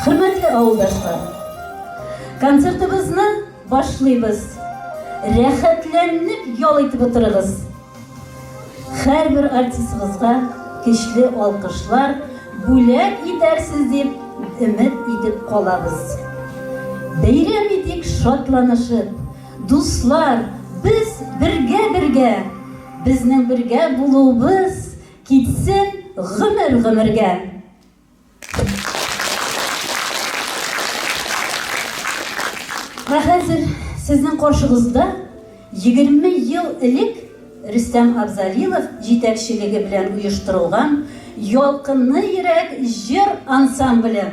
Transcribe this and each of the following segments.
Хөрмәтле авылдашлар, концертыбызны башлыйбыз. Рәхәтләнеп ял итеп утырыгыз. Һәрбер артистыбызга көчле алкышлар бүләк итәрсез дип өмет итеп калабыз. Бәйрәм итик шатланышып, дуслар, без бергә-бергә, безнең бергә булуыбыз китсен гомер-гомергә. Ә хәзер сезнең каршыгызда 20 ел элек Рөстәм Абзалилов җитәкчелеге белән оештырылган Ялкынлы йөрәк җыр ансамбле.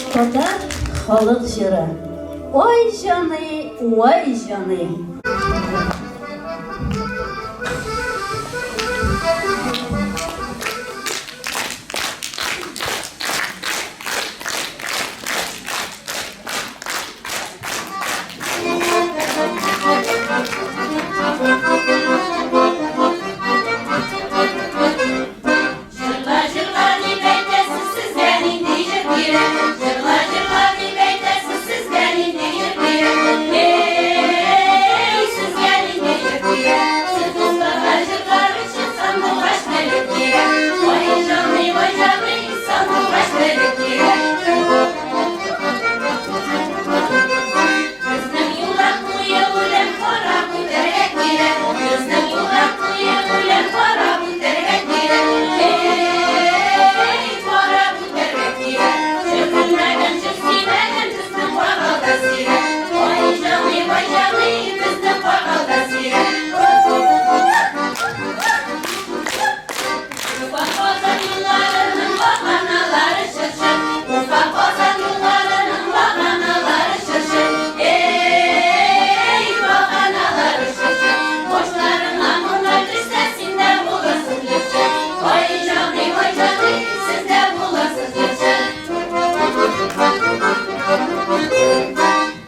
Татар халык җыры. Ай җаный, вай җаный. Җырла, җырла дип әйтәсез, сезгә нинди җыр кирәк? Җырла, җырла дип әйтәсез, сезгә нинди җыр кирәк? Эй, сезгә нинди җыр кирәк? Сез дусларга җырлар өчен сандугач теле кирәк. Ай, җаный, вай, җаный, сандугач теле кирәк. Безнең юллар куе үлән карап үтәргә кирәк. Безнең юллар куе үлән карап үтәргә кирәк. Эй, карап үтәргә кирәк. Җыр белмәгән, җыр сөймәгән безнең каргалда сирәк. Ай, җаный, вай, җаный, безнең каргалда сирәк. Уфа Казан юлларының баганалары чыршы. Уфа Казан юлларының баганалары чыршы. Эй, баганалары чыршы. Башларыңа моңнар төшсә, син дә булырсың җырчы. Ай, җаный, вай, җаный, сез дә булырсыз җырчы.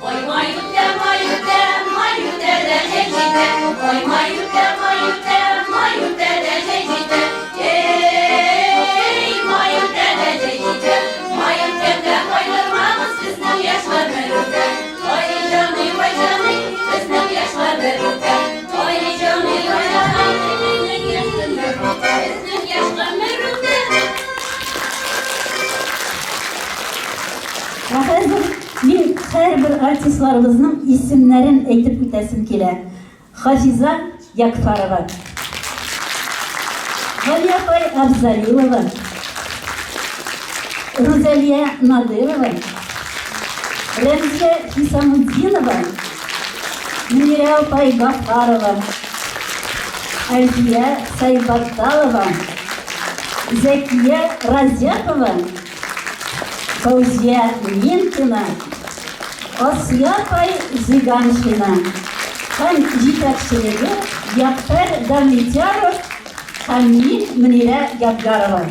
Ой, май үтә, май үтә, май үтә дә җәй җитә. Ой, май үтә, май үтә, май үтә дә җәй җитә. Эй, май үтә дә җәй җитә. Май үткәндә кайгырмагыз, безнең яшь гомер үтә. Ай, җаный, вай, җаный, безнең яшь гомер үтә. Ай, җаный, вай, җаный, безнең яшь гомер үтә. Безнең яшь гомер үтә. Ә хәзер мин һәрбер артистларыбызның исемнәрен әйтеп үтәсем килә. Хафиза Якфарова. Галия апай Абзалилова. Рузалия Надырова. Рәмзия Хисамутдинова. Мөнирә апай Гафарова. Әлфия Сайбатталова. Зәкия Разяпова. Фәүзия Минкина, Асия апай Зиганшина һәм җитәкчелеге Ягъфәр Давлетьяров һәм мин Мөнирә Ядгарова.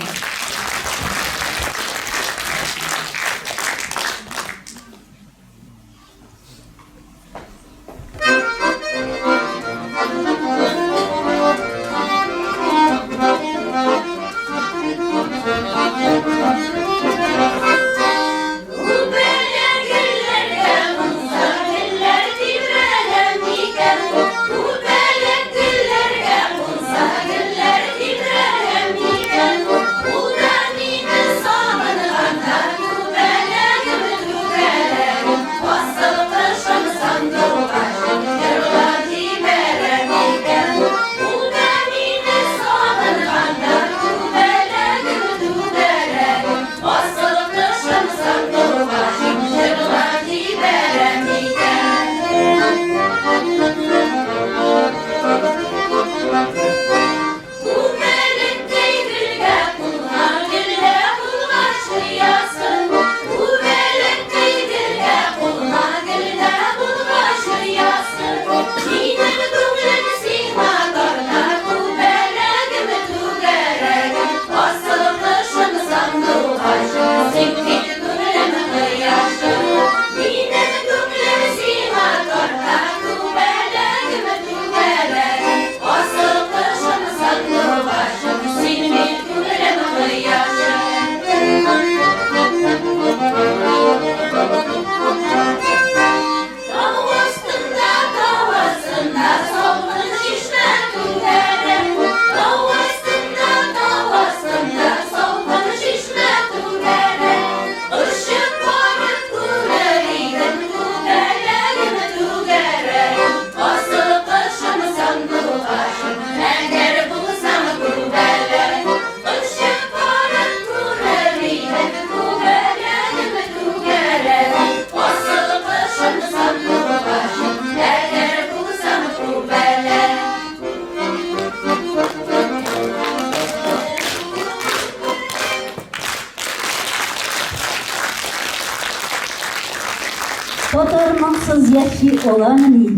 Җырсыз яши аламыни?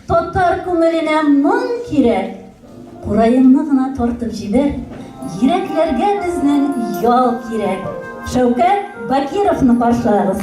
Татар күңеленә моң кирәк. Кураеңны гына тартып җибәр, йөрәкләргә безнең ял кирәк. Шәүкәт Бакировны каршылагыз.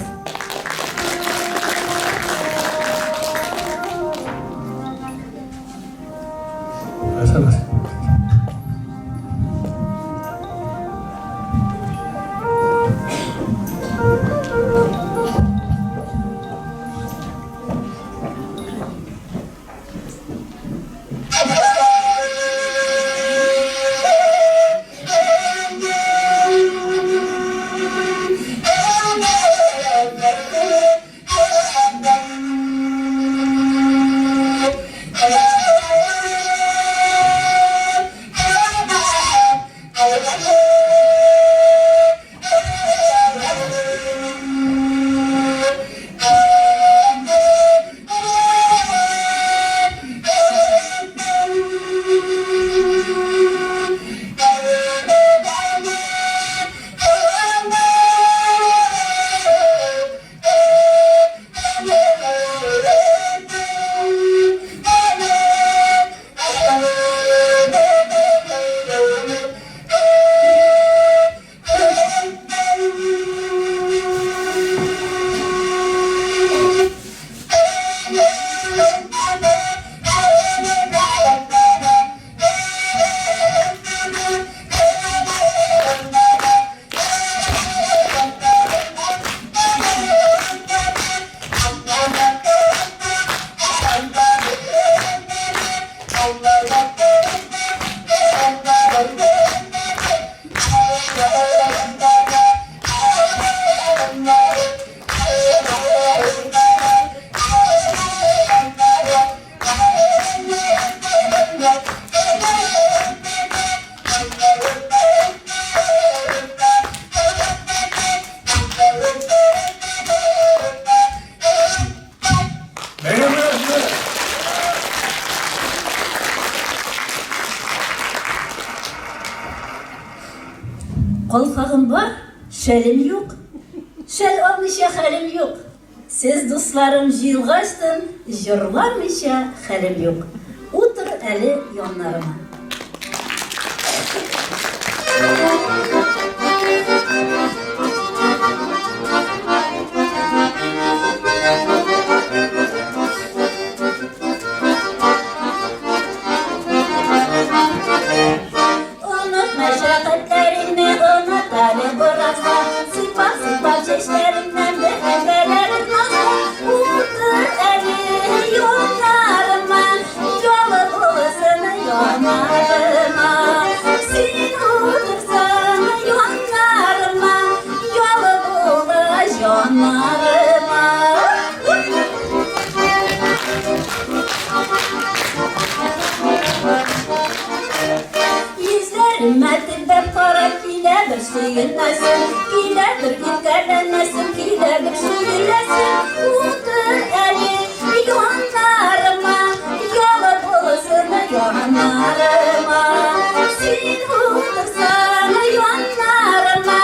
Калфагым бар, шәлем юк. Шәл алмыйча хәлем юк. Сез, дусларым, җыелгачтын, җырламыйча хәлем юк. Утыр әле яннарыма. Оныт мәшәкатьләреңне, оныт әле беразга. Сыйпап-сыйпап чәчләреңнән бер әбәләрен назла. Утыр әле яннарыма, ялы булсын яннарыма. Син утырсаң яннарыма, ялы була җаннарыма. Йөзләремә төбәп карап килә бер сөенәсем, килә бер иркәләнәсем, килә бер сөеләсем. Утыр әле яннарыма, ялы булсын яннарыма. Син утырсаң яннарыма,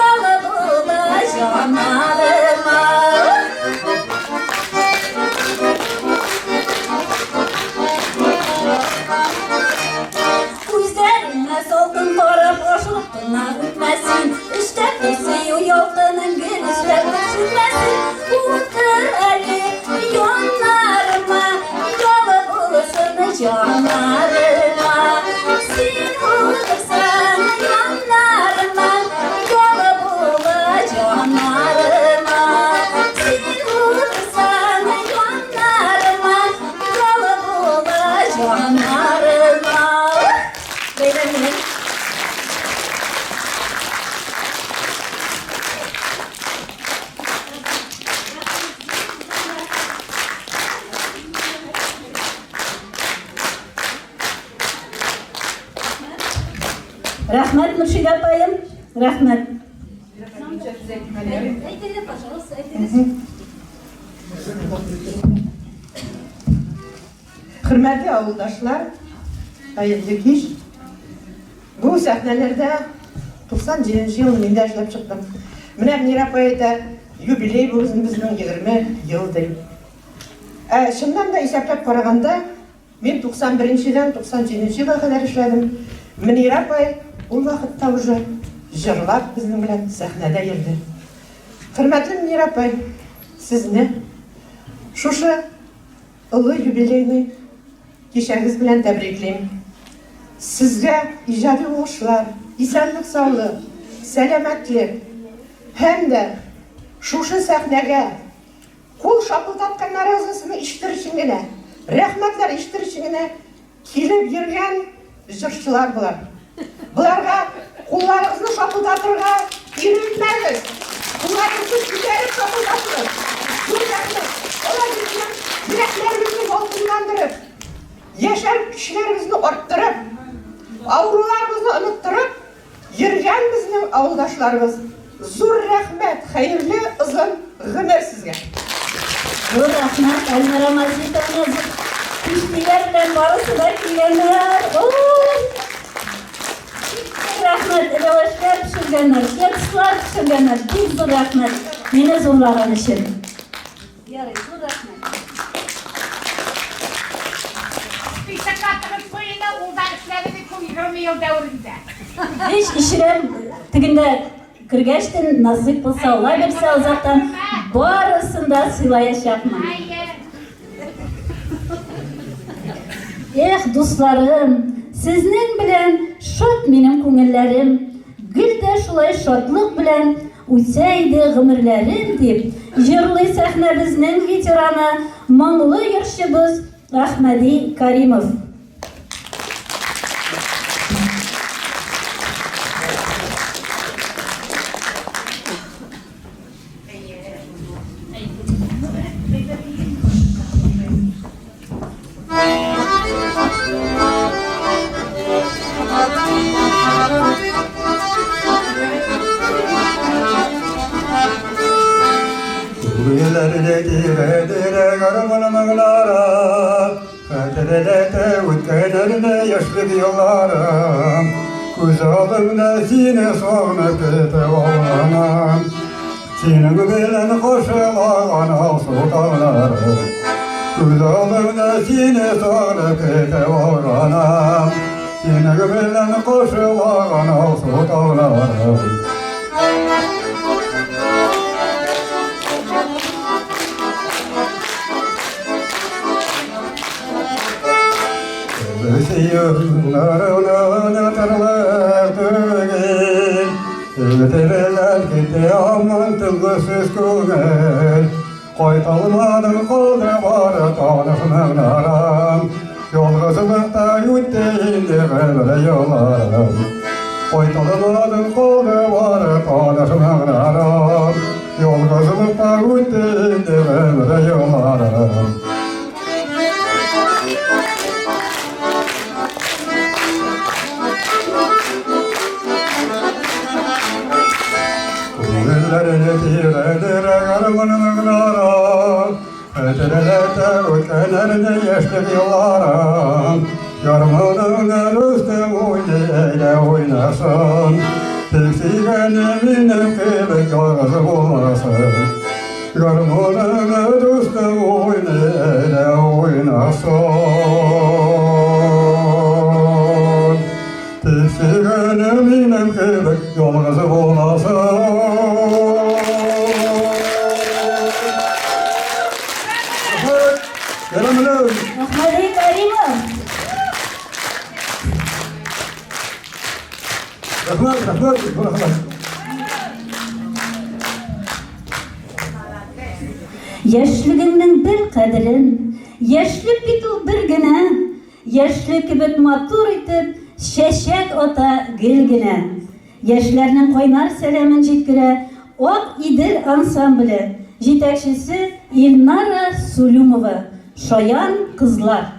ялы була җаннарыма. Күзләреңә салкын карап ашыгып кына үтмәсен. Эштә тор сөю ялкының гел эшләп тор сүнмәсен. Утыр әле яннарыма, ялы булсын җаннарыма. Син утырсаң яннарыма, ялы була җаннарыма. Син утырсаң яннарыма, ялы була җаннарыма. Бәйрәмнең. Рәхмәт, Мөршидә апаем, рәхмәт. Әйтегез, пожалуйста, әйтегез. Хөрмәтле авылдашлар, хәерле кич. Бу сәхнәләрдә 97 нче елны мин дә эшләп чыктым. Менә Мөнирә апа әйтә, юбилей бу безнең 20 ел ди. Ә чыннан да исәпләп караганда, мин 91 нчедән 97 нче елга кадәр эшләдем. Мөнирә апай ул вакытта уже җырлап безнең белән сәхнәдә йөрде. Хөрмәтле Мөнирә апай, сезне шушы олы юбилейный кичәгез белән тәбриклим. Сезгә иҗади уңышлар, исәнлек-саулык, сәламәтлек һәм дә шушы сәхнәгә Кул шапылдатканнарыгызны ишетер өчен генә, рәхмәтләр ишетер өчен генә килеп йөргән җырчылар болар. Боларга кулларыгызны шапылдатырга иренмәгез. Кулларыгызны күтәреп шапылдатыгыз. Зур рәхмәт. Алар безнең йөрәкләребезне ялкынландырып, яшәр көчләребезне арттырып, авыруларыбызны оныттырып, Йөргән безнең авылдашларыбыз. Зур рәхмәт, хәерле озын гомер сезгә. Зур рәхмәт, Әлмира Мазитовна, зур киштиләр белән барысы да килгәннәр. Ой! Рәхмәт, ләвәшләр пешергәннәр, кекслар пешергәннәр. Бик зур рәхмәт, мине зурлаган өчен. Ярый, зур рәхмәт. Списокка тыгып куйды, ул да эшләде бит шул 20 ел дәверендә. Эш ишерәм, тегендә кергәчтен, насыйп булса, Алла бирсә, озактан барысын да сыйлаячакмын. Эх, дусларым, сезнең белән шат минем күңелләрем. Гел дә шулай шатлык белән Үтсә иде гомерләрем, дип җырлый сәхнәбезнең ветераны, моңлы йырчыбыз Әхмәди Каримов. Яшьлек елларым, күз алдымда сине сагынып көтеп алганам. Синең белән кушылган алсу таңнарым, Күз алдымда сине сагынып көтеп алганам. Синең белән кушылган алсу таңнарым. Өтеләр китте аман тылгысыз күңел Кайталмадым калды бары таныш моңнарым Ялгызлыкта үтте инде гомер елларым Кайталмадым калды бары таныш моңнарым Ялгызлыкта үтте инде гомер елларым Күңелләрне тирәдерә гармуныңнары, Әтерәләтә үткәннәрне яшьлек елларын. Гармуныңны рустым уйный әйдә уйнасын, Тик сөйгәнем минем кебек ялгыз булмасын. Гармуныңны дустым уйный әйдә уйнасын. Тик сөйгәнем минем кебек ялгыз булмасын. Рәхмәт! Әхмәди Каримов! Рәхмәт, рәхмәт, рәхмәт. Яшьлегеңнең бел кадерен, Яшьлек бит ул бер генә, Яшьлек кебек матур итеп Чәчәк ата гел генә. Яшьләрнең кайнар сәламен җиткерә Ак Идел ансамбле, җитәкчесе Илнара Сулюмова, Шаян кызлар.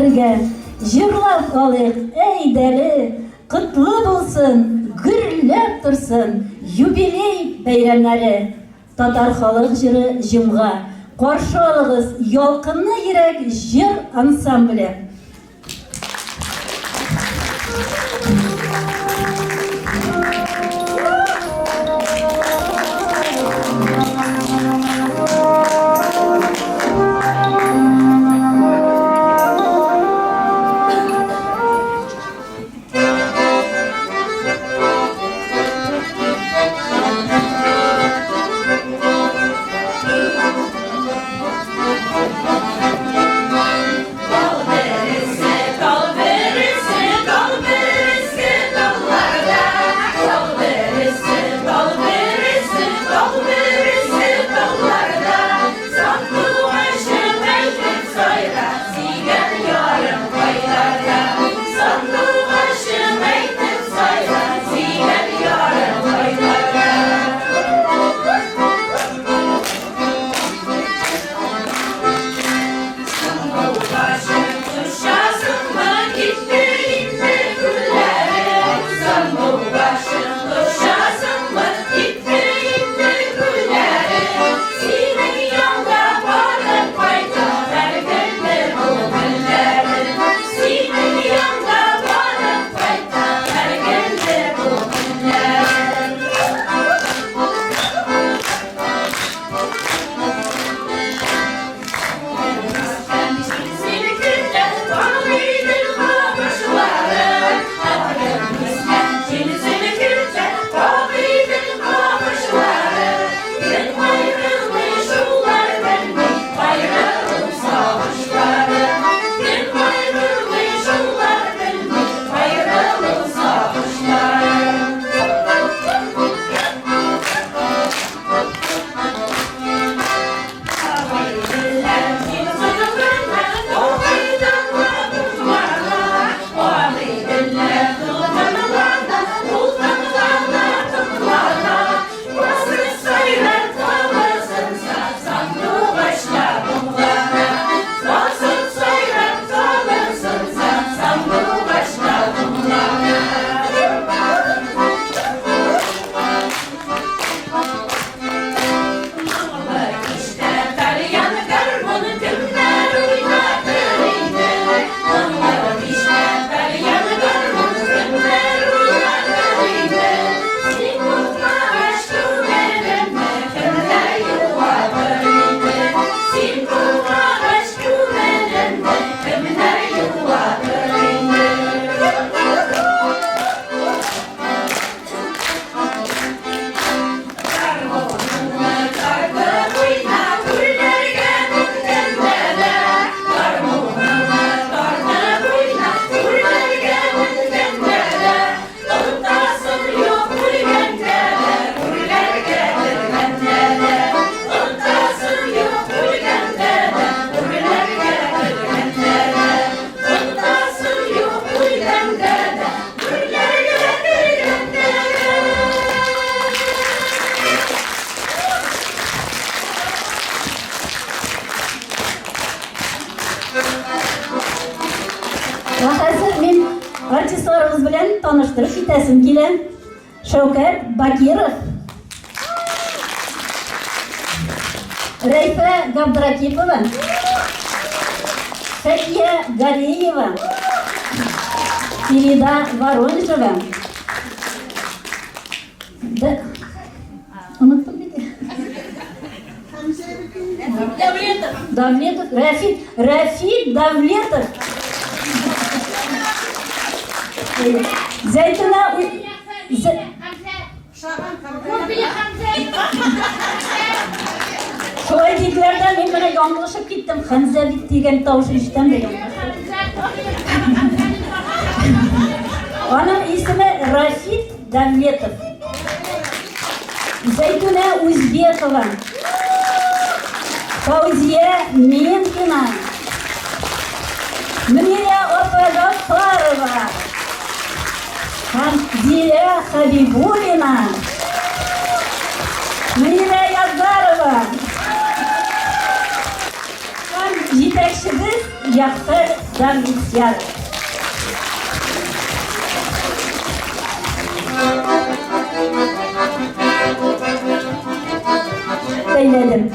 бергә җырлап алыйк, әйдәле, котлы булсын, гөрләп торсын юбилей бәйрәмнәре! Татар халык җыры Җомга. Каршы алыгыз, Ялкынлы йөрәк җыр ансамбле! Ә хәзер мин артистларыбыз белән таныштырып китәсем килә. Шәүкәт Бакиров. Рәйфә Габдракипова. Фәкия Галиева. Фирида Воронежева. Да. Оныттым бит. Давлетов. Давлетов, Рәфит, Рәфит Давлетов. Зәйтүнә Шулай диделәр дә, мин менә яңлышып киттем. Хәмзә бит дигән тавыш ишетәм дә яңлышып. Аның исеме Рафит Давлетов. Зәйтүнә Үзбекова. Фаузия Минкина. Мөнирә апа Гафарова. Һәм Зилә Хәбибуллина. Мөнирә Язарова. Һәм җитәкчебез Ягъфәр. Давлетьяров. Бәйләдем.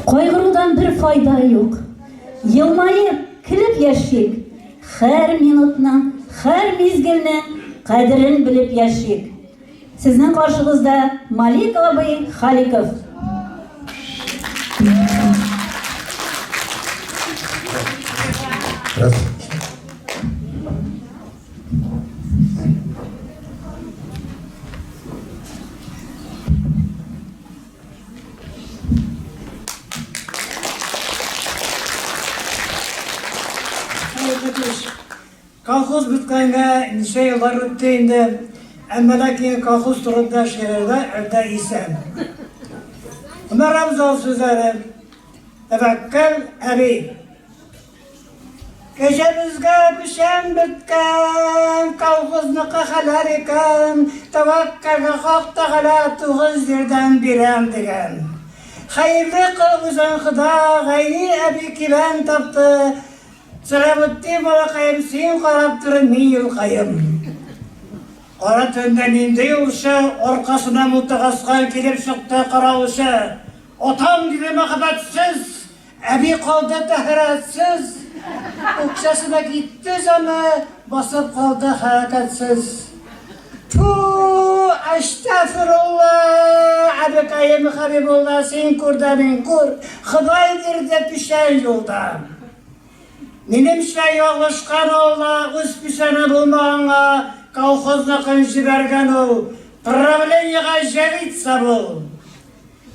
Кайгырудан бер файда юк. Елмаеп, көлеп яшик. Һәр минутның, һәр мизгелнең кадерен белеп яшик. Сезнең каршыгызда Малик абый Халиков. Колхоз беткәнгә ничә еллар үтте инде, әмма ләкин колхоз турында шигырьләр әлдә исән. Гомәр Абзал сүзләре. Тәвәккәл әби. Кәҗәбезгә печән беткән, колхозныкы хәләл икән, тәвәккәлгә Хак Тәгалә тугыз җирдән бирәм дигән. Хәерле кыл үзең, Хода, Гайни әби кибән тапты, Сәләметдин балакаем, син карап тор, мин юлкаем. Кара төндә нинди юлчы, аркасына мылтык аскан килеп чыкты каравылчы. Атам, диде мәхәббәтсез, әби калды тәһарәтсез. Үкчәсенә китте җаны, басып калды хәрәкәтсез. Тфү, әстәфирулла, әбекәем Хәбибулла, син күр дә мин күр, Ходай бирде печән юлда. Минемчә, ялгышкан ул да, үз печәне булмаганга колхозныкын җибәргән ул. Правлениегә җәвитса бул.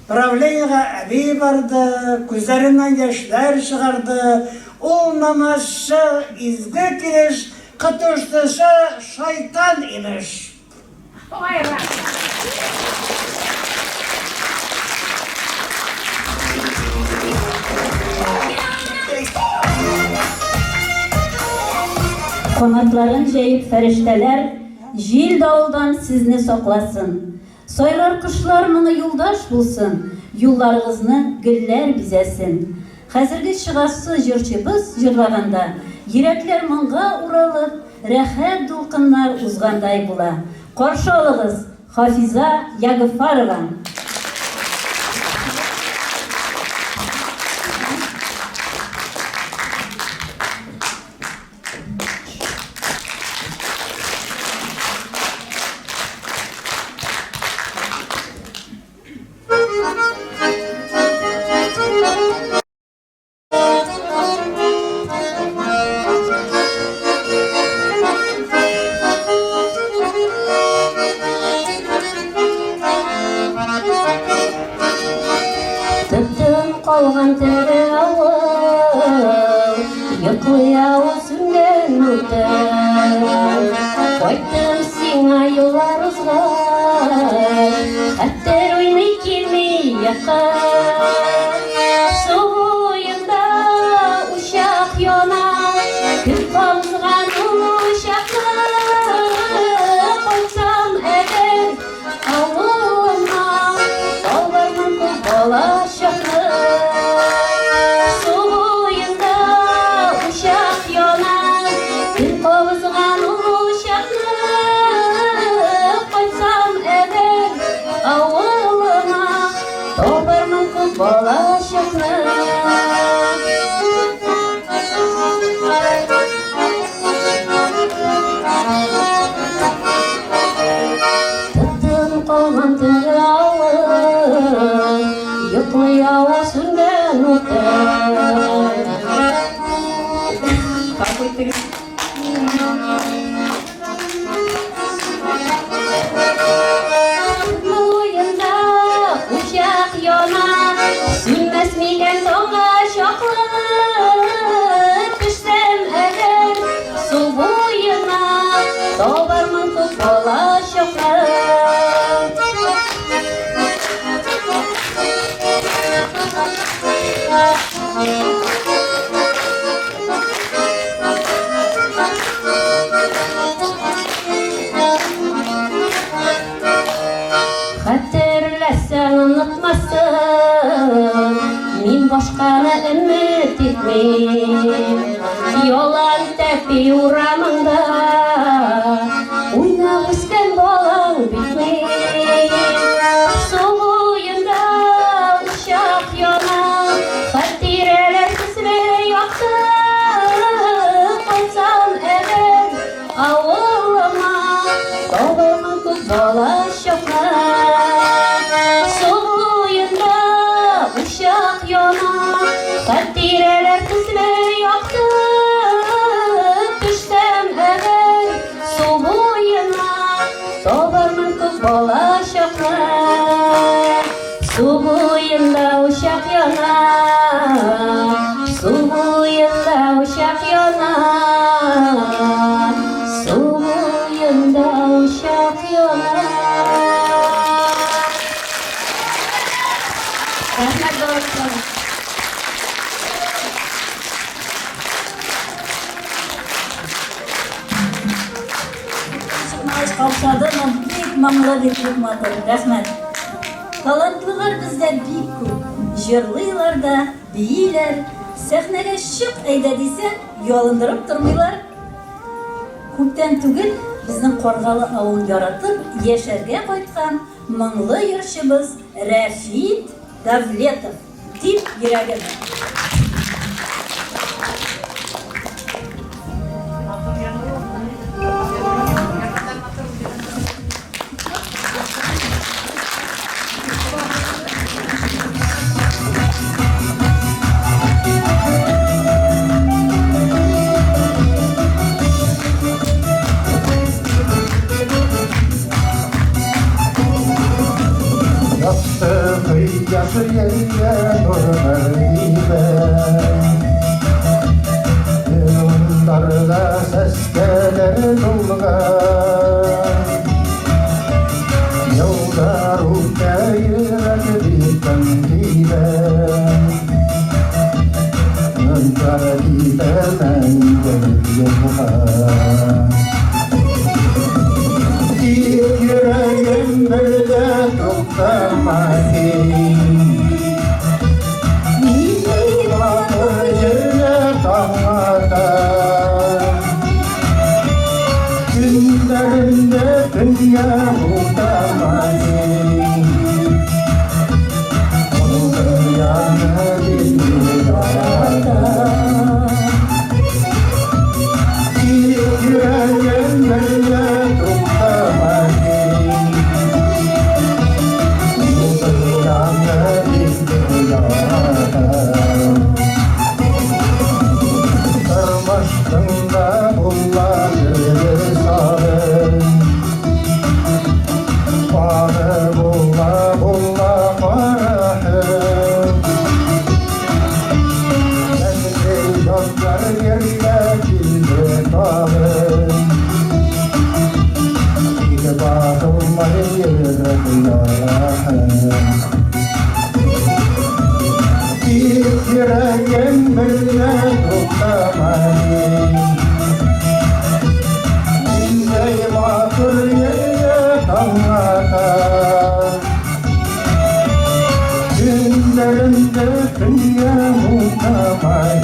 Правлениегә әби барды, күзләреннән яшьләр чыгарды. Ул намазчы, изге килеш, коточтычы шайтан, имеш. Канатларын җәеп фәрештәләр җил-давылдан сезне сакласын. Сайрар кошлар моңы юлдаш булсын, юлларыгызны гөлләр бизәсен. Хәзерге чыгасы җырчыбыз җырлаганда, йөрәкләр моңга уралып, рәхәт дулкыннар узгандай була. Каршы алыгыз, Хафиза Ягфарова. Төптөн калган тере авыл, Йоклый авыл сүнгән утын. Кайттым сиңа еллар узгач, Хәтер уйный килми якын. Су буенда учак яна, Кем кабызган ул учакны? Кайтсам әгәр авылыма, Табармын күп балачакны. Су буенда учак яна, Кем кабызган ул учакны? Кайтсам әгәр авылыма, Табармын күп балачакны. Тып-тын калган теге авыл, Йоклый авыл сүнгән утын. Гафу итегез. Буенда учак яна, сүнмәс микән таңга чаклы? Төшсәм әгәр су буена, табармын күп балачакны. Хәтерләсәң онытмасын, мин башканы өмет итмим. Ялан тәпи урамында уйнап үскән балаң бит мин. Су буенда учак яна, хатирәләр төсле якты. Кайтсам әгәр авылыма, табармын күп балачакны. Су буенда учак яна, хатирәләр төсле якты. Төшсәм әгәр су буена, табармын күп балачакны. Су буенда учак яна, су буенда учак яна, су буенда учак яна. Рәхмәт, балалар. Чыкмагач каушадымы, бик моңлы, бик бик матур. Рәхмәт. Талантлылар бездә бик күп. Җырлыйлар да, бииләр. Сәхнәгә чык әйдә дисәң, ялындырып тормыйлар. Күптән түгел безнең Каргалы авылын яратып яшәргә кайткан моңлы йырчыбыз Рәфит Давлетов, дип йөрәгем. Yattı kıyası yenge durur gibi. Yıllarda ses gelir dolga. Yolda ruhta yürek dipten dibe. Yolda dibe mendel yolga. İlk yüreğim bir de tutamaz. Günlerinde dünya. Тик йөрәгем бергә туктамый. Ниндәй матур җиргә таң ата. Көннәремдә төнгә бутамай.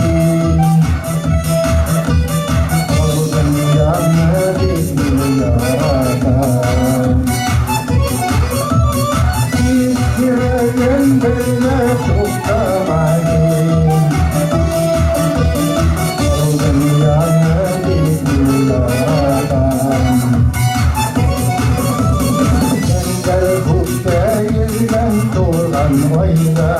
Ал дөньяны бик мин яратам. Тик йөрәгем бергә туктамай. Ал дөньяны бик мин яратам. Зәңгәр күктә йөзгән тулган айда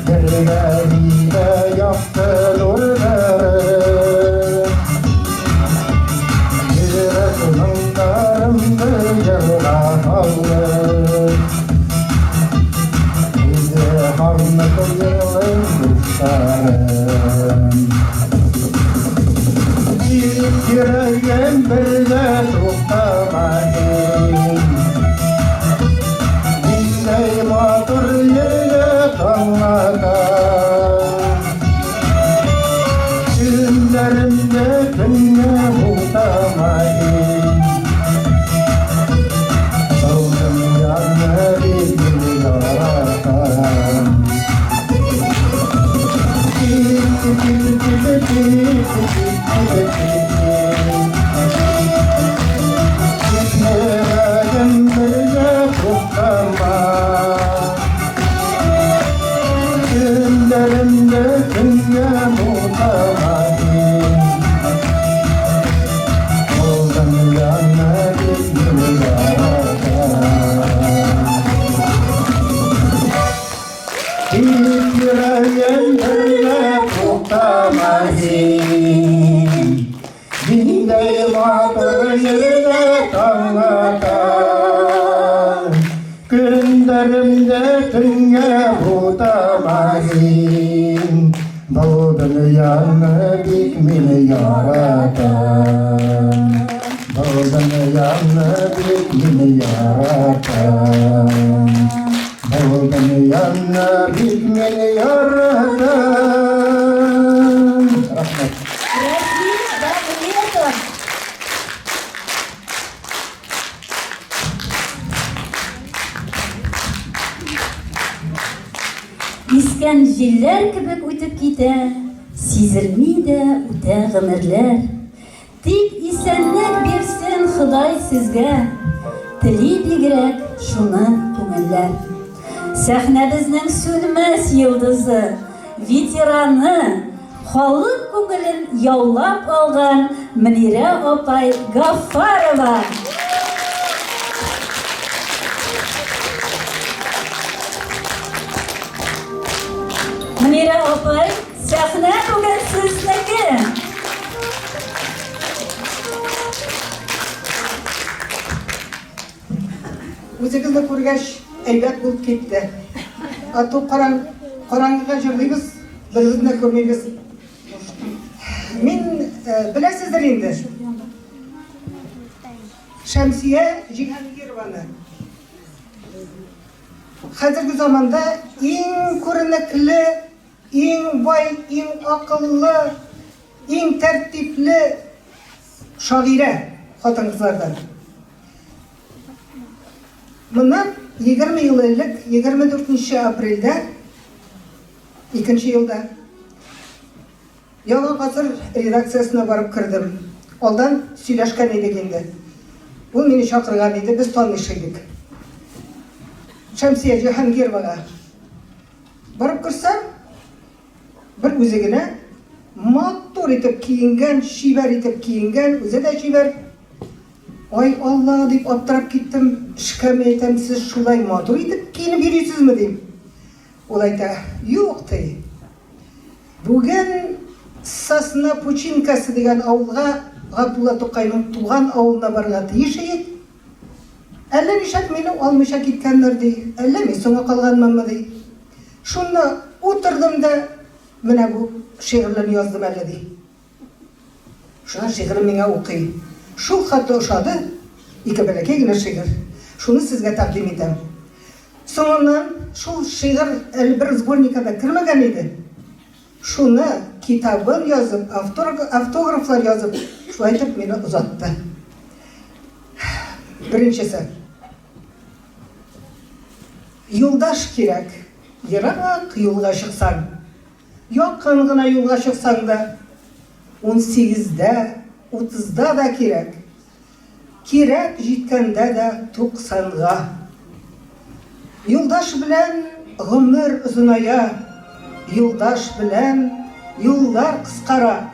Бергә дидә якты нурлары. Йөрәк моңнарымны җырга салып, Үзе һарны тоелым дусларым. Тик йөрәгем бергә туктамай. Ниндәй матур җиргә таң ата. Көннәремдә төнгә бутамай. Был дөньяны бик мин яратам. Тик йөрәгем бергә туктамай. Көннәремдә төнгә бутамай. Был дөньяны бик мин яратам. Тик йөрәгем бергә туктамай. Ниндәй матур җиргә таң ата. Көннәремдә төнгә бутамай. Был дөньяны бик мин яратам. Был дөньяны бик мин яратам. Был дөньяны бик мин яратам. Рәхмәт. Рәфис Давлетов. Искән җилләр кебек үтеп китә, сизелми дә үтә гомерләр. Тик исәнлек бирсен Ходай сезгә, тели бигрәк шуны күңелләр. Сәхнәбезнең сүнмәс йолдызы, ветераны, халык күңелен яулап алган Мөнирә апай Гаффарова! Мөнирә апай, сәхнә бүген сезнеке! Үзегезне күргәч, әйбәт булып китте. А то караң, караңгыга җырлыйбыз, беребезне дә күрмибез. Мин э, беләсездер инде. Шәмсия Җиһангированы. Хәзерге заманда иң күренекле, иң бай, иң акыллы, иң тәртипле шагыйрә хатын-кызлардан. Моннан 20 ел элек, 24 нче апрельдә, икенче елда, Яңа гасыр редакциясенә барып кердем. Алдан сөйләшкән идек инде. Ул мине чакырган иде, без таныш идек. Шәмсия Җиһангировага барып керсәм, бер үзе генә матур итеп киенгән, чибәр итеп киенгән, үзе дә чибәр. Ай Алла, дип аптырап киттем, эшкәме әйтәм, сез шулай матур итеп киенеп йөрисезме, дим. Ул әйтә, юк, ди. Бүген Сосна Пучинкасы дигән авылга, Габдулла Тукайның туган авылына барырга тиеш идек. Әллә нишләп мине алмыйча киткәннәр, ди, әллә мин соңга калганмынмы, ди. Шунда утырдым да, менә бу шигырьләрне яздым әле, ди. Шуннан шигырен миңа укый. Шул хәтле ошады, ике бәләкәй генә шигырь. Шуны сезгә тәкъдим итәм. Соңыннан шул шигырь әле бер сборникка да кермәгән иде. Шуны китабын язып, автографлар язып, шулай итеп мине озатты. Беренчесе. Юлдаш кирәк, ерак юлга чыксаң, якын гына юлга чыксаң да, унсигездә, утызда да кирәк. Кирәк җиткәндә дә туксанга. Юлдаш белән гомер озыная, Юлдаш белән юллар кыскара.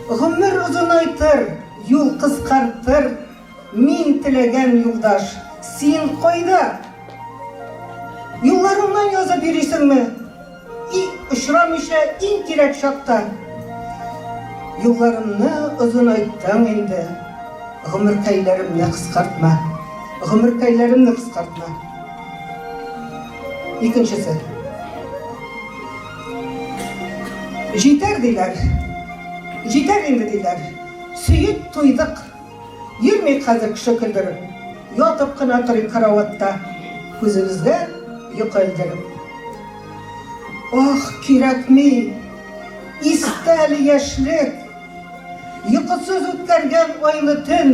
Гомер озынайтыр, юл кыскартыр, Мин теләгән юлдаш, син кайда? Юлларыңнан язып йөрисеңме? И очрамыйча иң кирәк чакта. Юлларымны озынайттың инде, Гомеркәйләремне кыскартма, Гомеркәйләремне кыскартма. Икенчесе. Җитәр, диләр. Җитәр инде, диләр. Сөеп туйдык. Йөрмик хәзер кеше көлдереп. Ятып кына торыйк караватта, Күзебезгә йокы элдереп. Ах, кирәкми! Истә әле яшьлек, Йокысыз үткәргән айлы төн.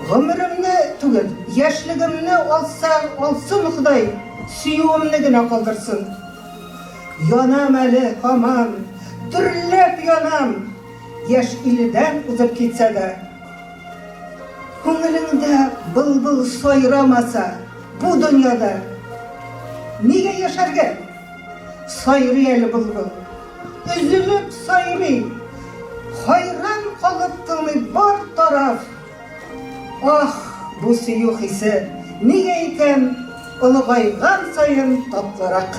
Гомеремне түгел, яшьлегемне алса, алсын Ходай, сөюемне генә калдырсын. Янам әле һаман, дөрләп янам, Яшь илледән узып китсә дә, Күңелеңдә былбыл сайрамаса, Бу дөньяда нигә яшәргә? Сайрый әле былбыл, өзелеп сайрый, Хайран калып тыңлый бар тараф. Ах, бу сөю хисе нигә икән Олыгайган саен татлырак?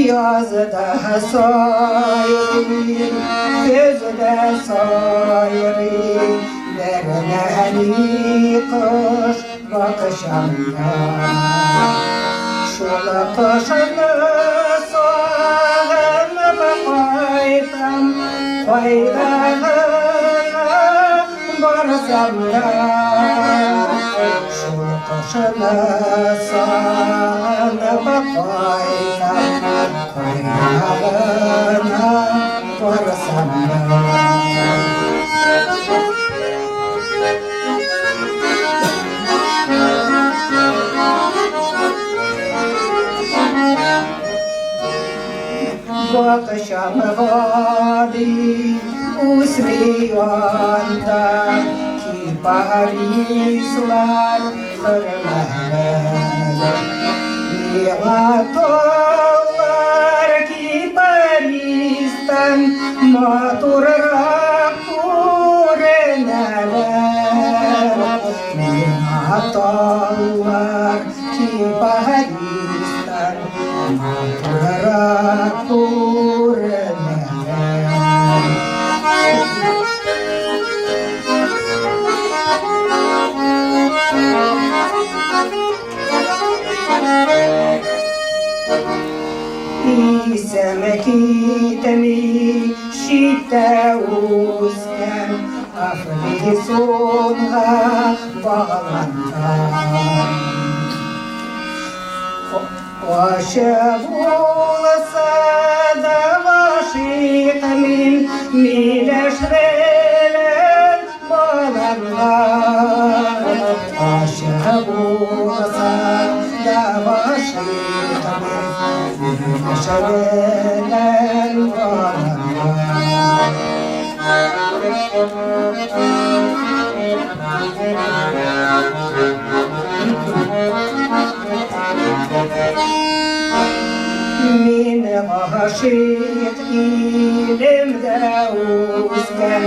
Язда сайрый, көздә сайрый, Бәрнәни кош бакчамда. Шул кошны сагынып кайтам, Кайда гына барсам да. Шул кошны сагынып кайтам, Кайда гына барсам да. Бакчам гади үсми анда, Кипарислар хөрмәләр. Миңа таллар кипаристан Матуррак күренәләр. Миңа таллар кипаристан Матуррак күренәләр. Исем китми читтә үскән Афлисунга багланган. Ачы булса да гашыйк мин Миләш белән баланга. Ачы булса да гашыйк мин Миләш белән баланга. Мин гашыйк илемдә үскән.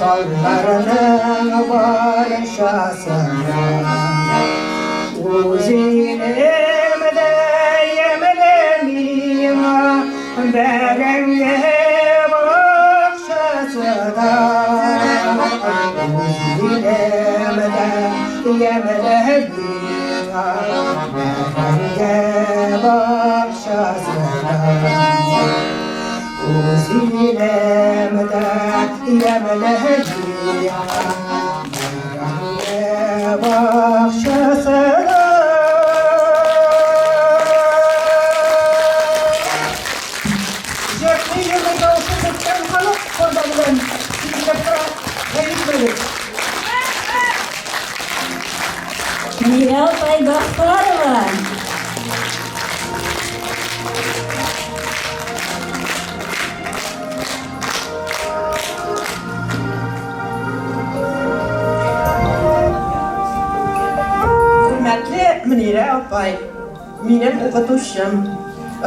Талларның барчасына. Үз илемдә ямьле миңа бәрәңге бакчасы да. Үз илемдә ямьле миңа бәрәңге бакчасы да. Үз илемдә ямьле миңа бәрәңге бакчасы да. Җырны җырлый тавышы беткән халык корба белән тигезләп тора. Гаепләде. Мөнирә апай Гаффарова. Хөрмәтле Мөнирә апай, минем укытучым.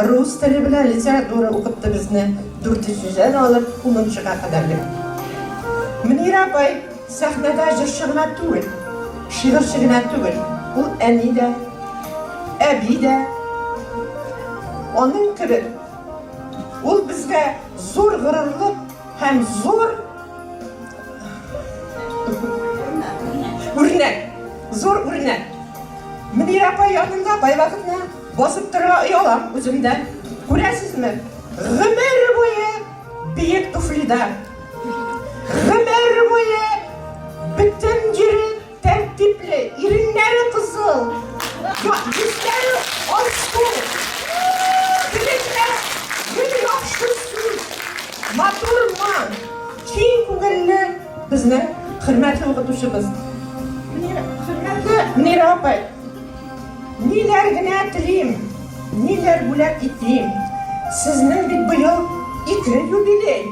Рус теле белән литература укытты безне, дүртенчедән алып унынчыга кадәрле. Мөнирә апай сәхнәдә җырчы гына түгел, шигырьче генә түгел, ул әни дә, әби дә. Аның кебек ул безгә зур горурлык һәм зур үрнәк, зур үрнәк. Мөнирә апа янында кайвакытны басып торырга оялам үзем дә. Күрәсезме, гомер буе биек туфлида. Гомер буе бөтен җире тәртипле, иреннәре кызыл, йөзләре алсу. Телендә гел яхшы сүз, матур моң, киң күңелле безнең хөрмәтле укытучыбыз. Хөрмәтле Мөнирә апай, ниләр генә телим, ниләр бүләк итим. Сезнең бит быел ике юбилей.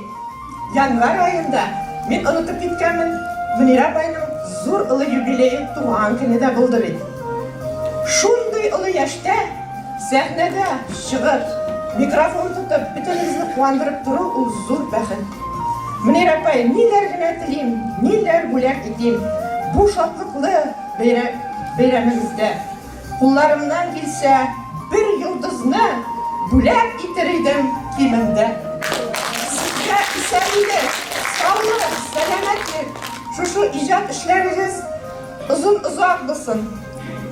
Январь аенда, мин онытып киткәнмен, Мөнирә апайның зур олы юбилее туган көне дә булды бит. Шундый олы яшьтә сәхнәгә чыгып, микрофон тотып, бөтенебезне куандырып тору ул зур бәхет. Мөнирә апай, ниләр генә телим, ниләр бүләк итим бу шатлыклы бәйрәмегездә. Кулларымнан килсә, бер йолдызны бүләк итер идем кимендә. Сезгә исәнлек, саулык, сәламәтлек, шушы иҗат эшләрегез озын-озак булсын.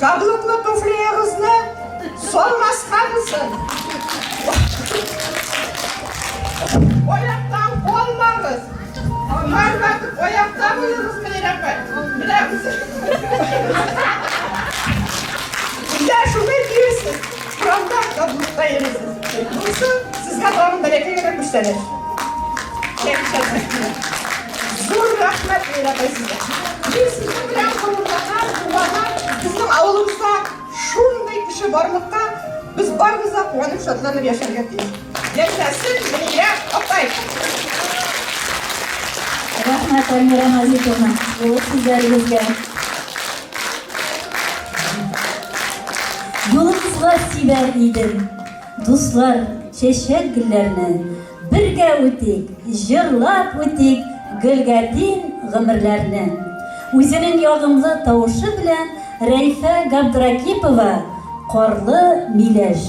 Каблуклы туфлиегызны салмаска булсын. Аяктан калмагыз. Һәрвакыт аякта булыгыз, Мөнирә апай. Менә үзе. Өйдә шулай киерсез, урамда каблукта йөрисез. Монысы сезгә тагын бәләкәй генә күчтәнәч. Чәй эчәсез. Зур рәхмәт, Мөнирә апай, сезгә. Мин сезнең белән горурланам, куанам. Безнең авылыбызда шундый кеше барлыкка без барыбыз да куанып, шатланып яшәргә тиеш. Яшәсен Мөнирә апай! Рәхмәт, Альмира Назиповна, җылы сүзләрегезгә. Юлыбызга сибәр идем, дуслар, чәчәк гөлләрне. Бергә үтик, җырлап үтик гөлгә тиң гомерләрне. Үзенең ягымлы тавышы белән Рәйфә Габдракипова, Карлы миләш.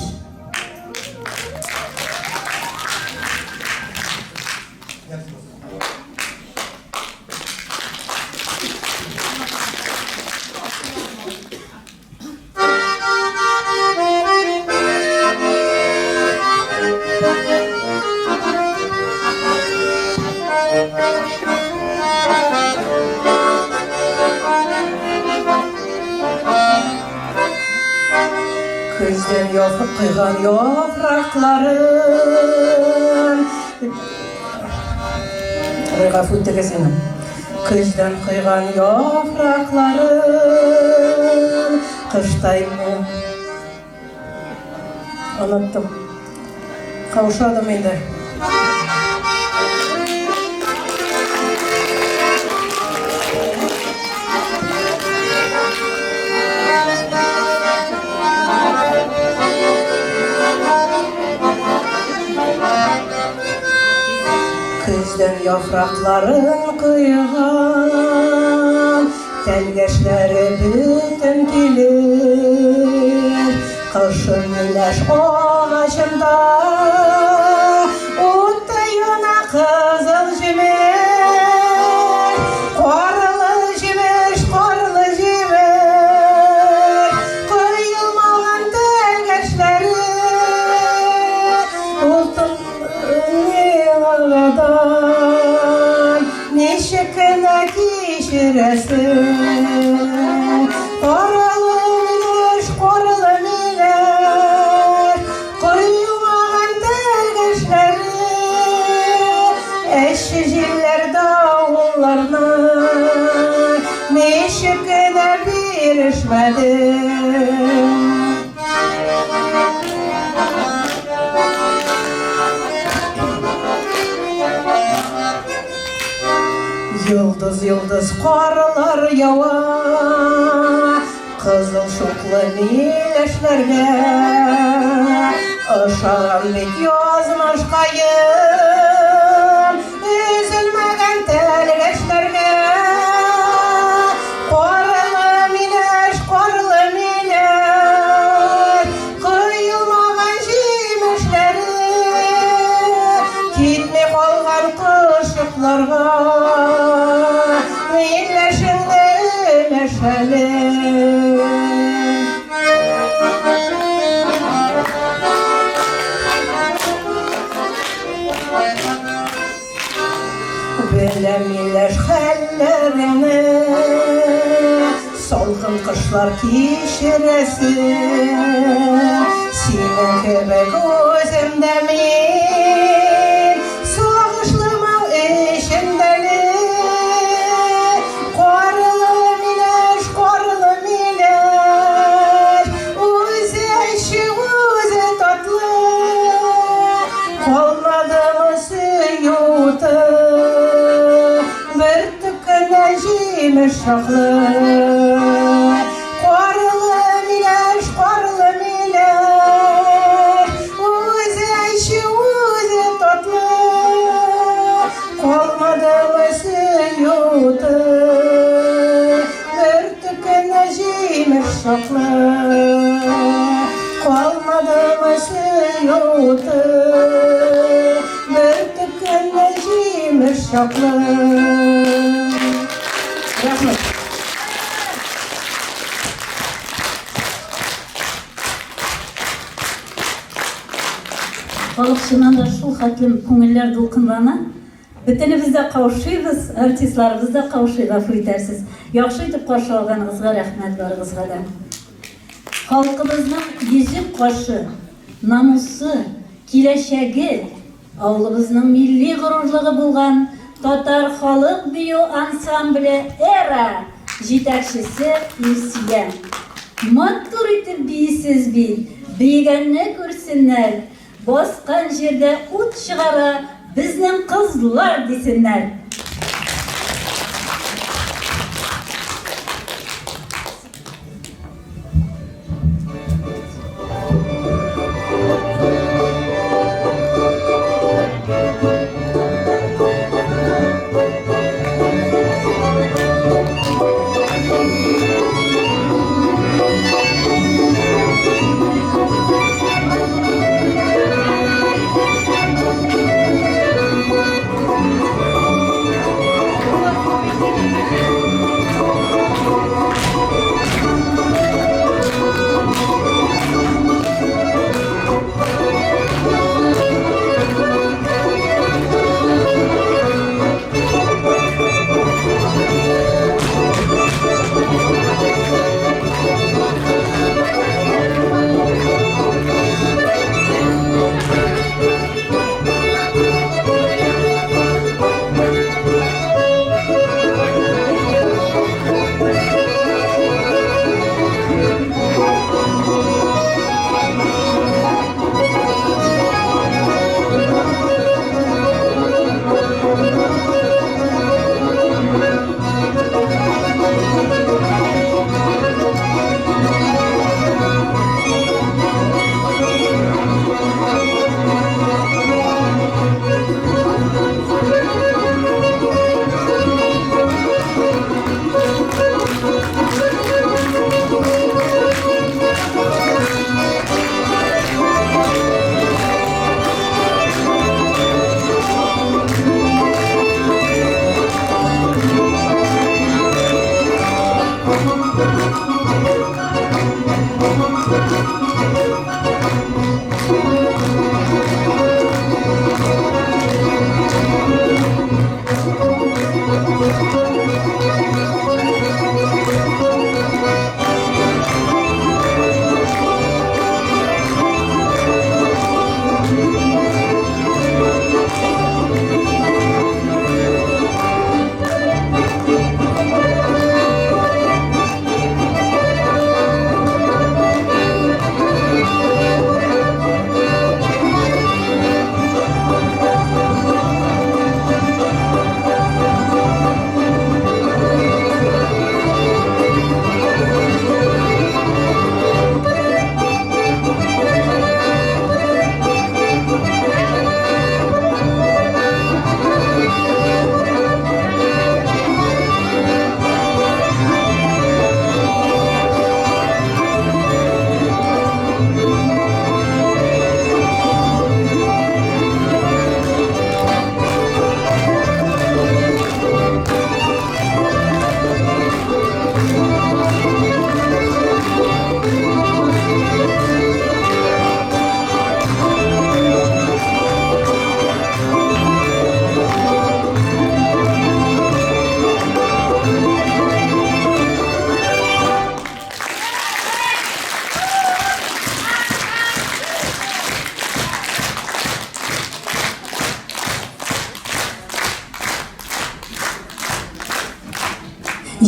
Көздән яфык койган яфракларын. Ой, гафу итегез мине. Көздән койган яфракларын кыштай Оныттым. Каушадым инде. Көздән Яфракларын койган, Тәлгәшләре бөтен килеш. Кышын миләш агачында Утта яна кызыл җимеш. Карлы җимеш, карлы җимеш, Коелмаган тәлгәшләре. Утын Ничек кенә кичерәсең? Карлы миләш, карлы миләш, Коелмаган тәлгәшләре. Әче җилләр давылларны Ничек кенә бирешмәдең? Йолдыз-йолдыз карлар ява, Кызыл чуклы миләшләргә. Ошаган бит язмышкаем, Өзелмәгән тәлгәшләргә. Карлы миләш, карлы миләш, Коелмаган җимешләре. Китми калган кошчыкларга Миләшеңне өләш әле. Беләм миләш хәлләреңне, Салкын кышлар кичерәсең. Синең кебек үзем дә мин Сагышлы моң эчендә әле. Карлы миләш, карлы миләш, Үзе әче, үзе татлы. Калмадымы сөю уты, Бөртек кенә җимеш чаклы. Карлы миләш, карлы миләш, Үзе әче, үзе татлы. Калмадымы сөю уты, Бөртек кенә җимеш чаклы. Калмадымы сөю уты, Бөртек кенә җимеш чаклы. Рәхмәт. Халык чыннан да шул хәтлем күңелләр дулкынлана. Бөтенебез дә каушыйбыз, артистларыбыз да каушый, гафу итәрсез. Яхшы итеп каршы алганыгызга рәхмәт барыгызга да. Халкыбызның йөзек кашы, намусы, киләчәге, авылыбызның милли горурлыгы булган татар халык бию ансамбле Эра җитәкчесе Илсөя. Матур итеп биисез бит, биегәнне күрсеннәр, Баскан җирдә ут чыгара безнең кызлар, дисеннәр.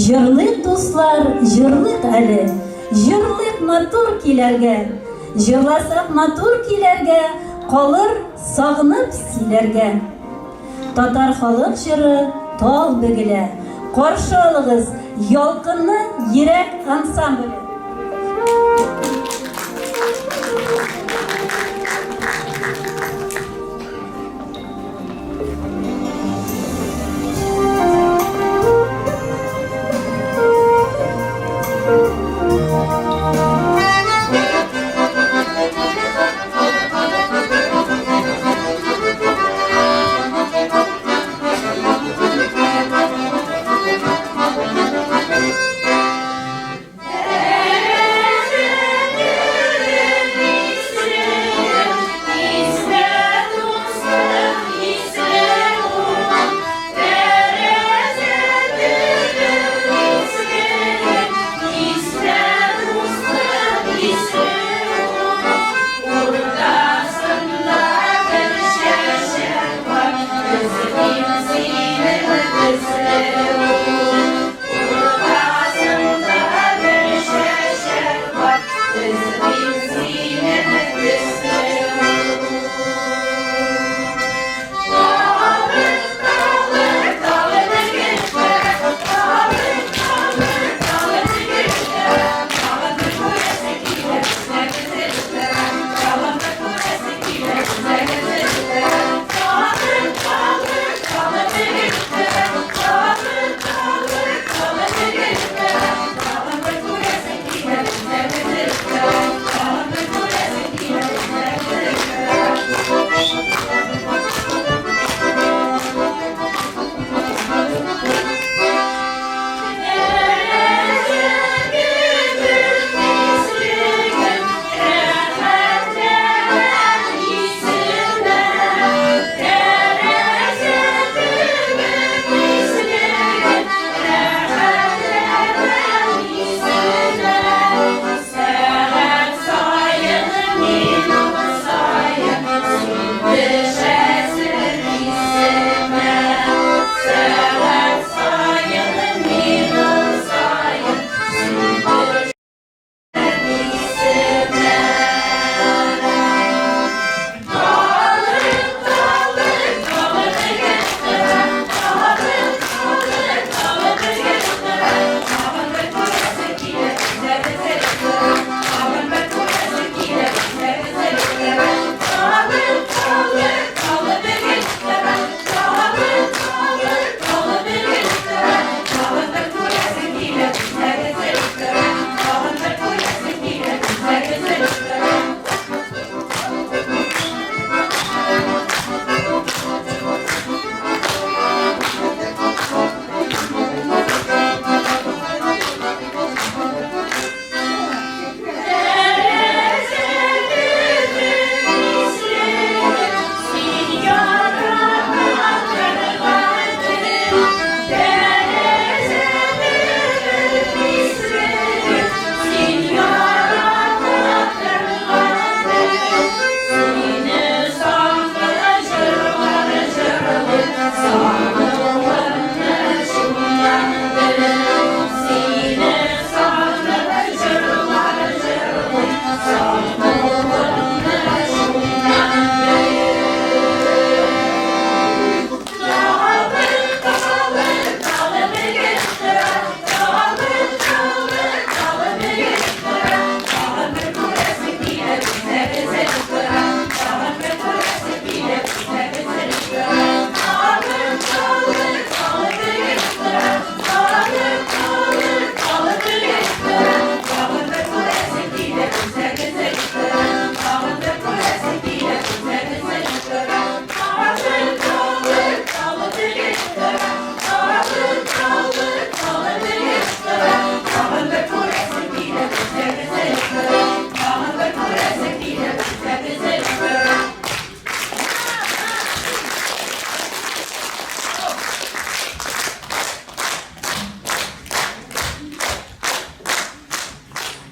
Җырлыйк, дуслар, җырлыйк әле, Җырлыйк матур көйләргә. Җырласак матур көйләргә, Калыр сагынып сөйләргә. Татар халык җыры Тал бөгелә. Каршы алыгыз, Ялкынлы йөрәк ансамбле.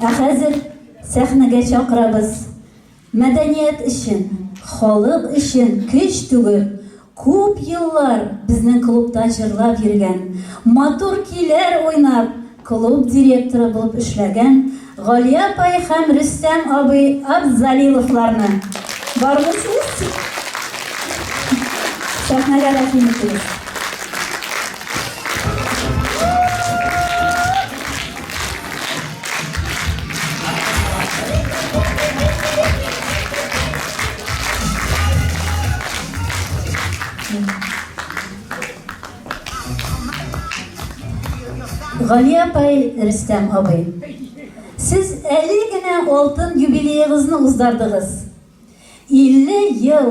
Ә хәзер сәхнәгә чакырабыз. Мәдәният өчен, халык өчен көч түгел, Күп еллар безнең клубта җырлап йөргән, матур көйләр уйнап, клуб директоры булып эшләгән Галия апай һәм Рөстәм абый Абзалиловларны. Бармы сез? Сәхнәгә рәхим итегез. Галия апай, Рөстәм абый, сез әле генә алтын юбилеегызны уздырдыгыз. 50 ел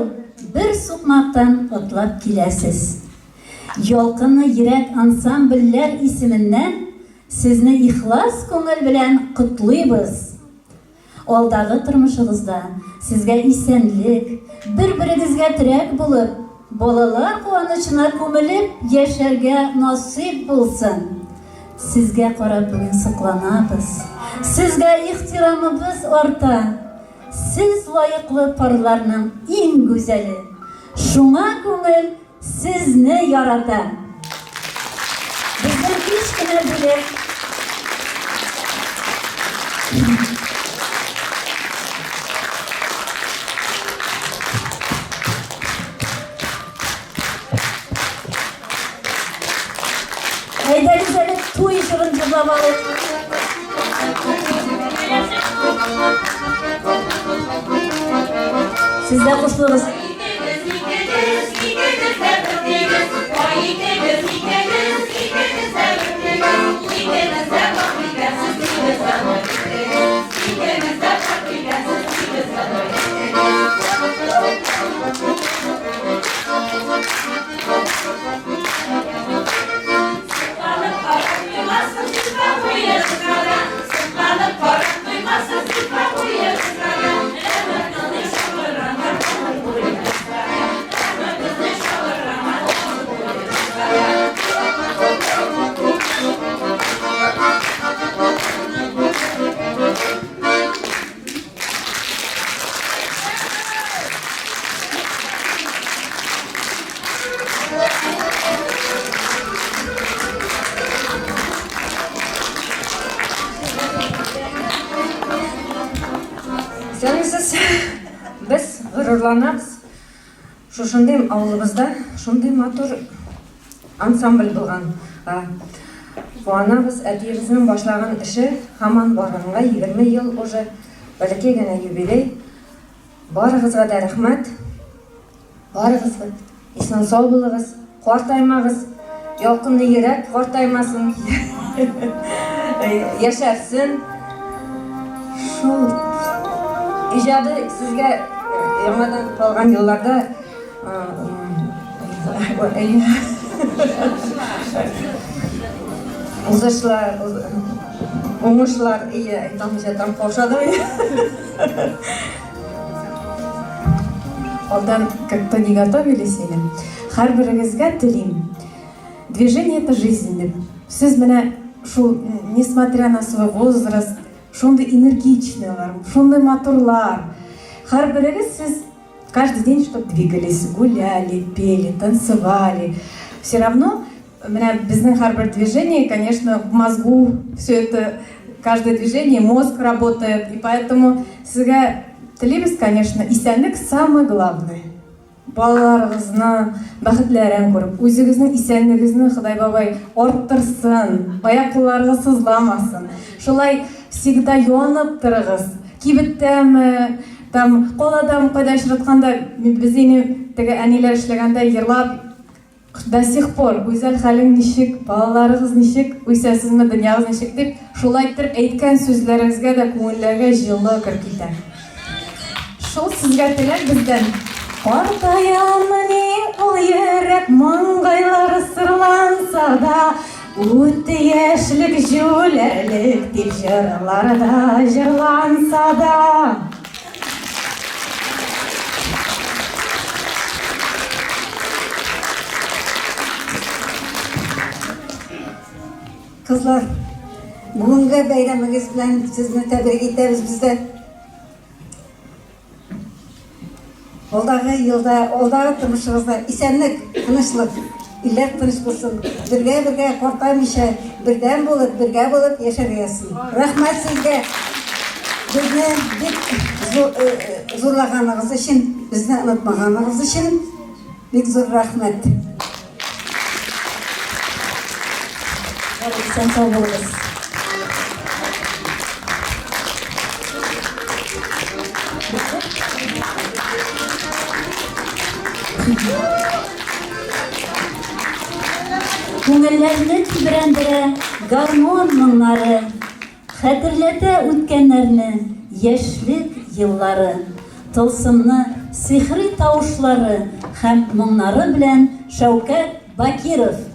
бер сукмактан атлап киләсез. Ялкынлы йөрәк ансамбльләр исеменнән сезне ихлас күңел белән котлыйбыз! Алдагы тормышыгызда сезгә исәнлек, бер-берегезгә терәк булып, балалар куанычына күмелеп яшәргә насыйп булсын! Сезгә карап бүген сокланабыз, сезгә ихтирамыбыз арта. Сез лаеклы парларның иң гүзәле. Шуңа күңел Сезне ярата. Безнең кечкенә бүләк. Әйдәгез әле туй җырын җырлап алыйк. Сез дә кушылыгыз. Исәнмесез. Без горурланабыз. Шушындый авылыбызда шундый матур ансамбль булган. Куанабыз, әтиебезнең башлаган эше һаман барганга 20 ел уже, бәләкәй генә юбилей. Барыгызга да рәхмәт. Барыгызга исән-сау булыгыз, картаймагыз, ялкынлы йөрәк картаймасын, яшәрсен. Шул иҗады сезгә яңадан калган елларда узышлар, уңышлар, ие, әйтә там каушадым. Алдан как-то не готовились или? Һәрберегезгә телим. Движение это жизнь дип. Сез менә шул, несмотря на свой возраст, шундый энергичныйлар, шундый матурлар. Һәрберегез сез каждый день чтоб двигались, гуляли, пели, танцевали. Все равно менә безнең һәрбер движение, конечно, в мозгу все это, каждое движение, мозг работает. И поэтому сезгә телибез, конечно, исәнлек самое главное. Балаларыгызны бәхетләрен күреп, үзегезнең исәнлегегезне Ходай бабай арттырсын, аяк-кулларыгыз сызламасын. Шулай всегда юанып торыгыз. Кибеттәме, там, каладамы, кайда очратканда, без инде теге әниләр эшләгәндә җырлап, до сих пор, Гүзәл, хәлең ничек, балаларыгыз ничек, үсәсезме, дөньягыз ничек дип, шулай иттереп әйткән сүзләрегезгә дә күңелләргә җылы кереп китә. Шул сезгә теләк бездән. Картаямыни ул йөрәк, маңгайлары сырланса да, Үтте яшьлек, җүләрлек дип җырларда җырланса да. Кызлар, бүгенге бәйрәмегез белән сезне тәбрик итәбез без дә. Алдагы елда, алдагы тормышыгызда исәнлек, тынычлык, илләр тыныч булсын. Бергә-бергә картаймыйча, бердәм булып, бергә булып яшәргә язсын. Рәхмәт сезгә. Безне бик зурлаганыгыз өчен, безне онытмаганыгыз өчен бик зур рәхмәт. Исән-сау булыгыз. Күңелләрне тибрәндерә гармон моңнары, Хәтерләтә үткәннәрне яшьлек еллары. Тылсымны сихри тавышлары һәм моңнары белән Шәүкәт Бакиров.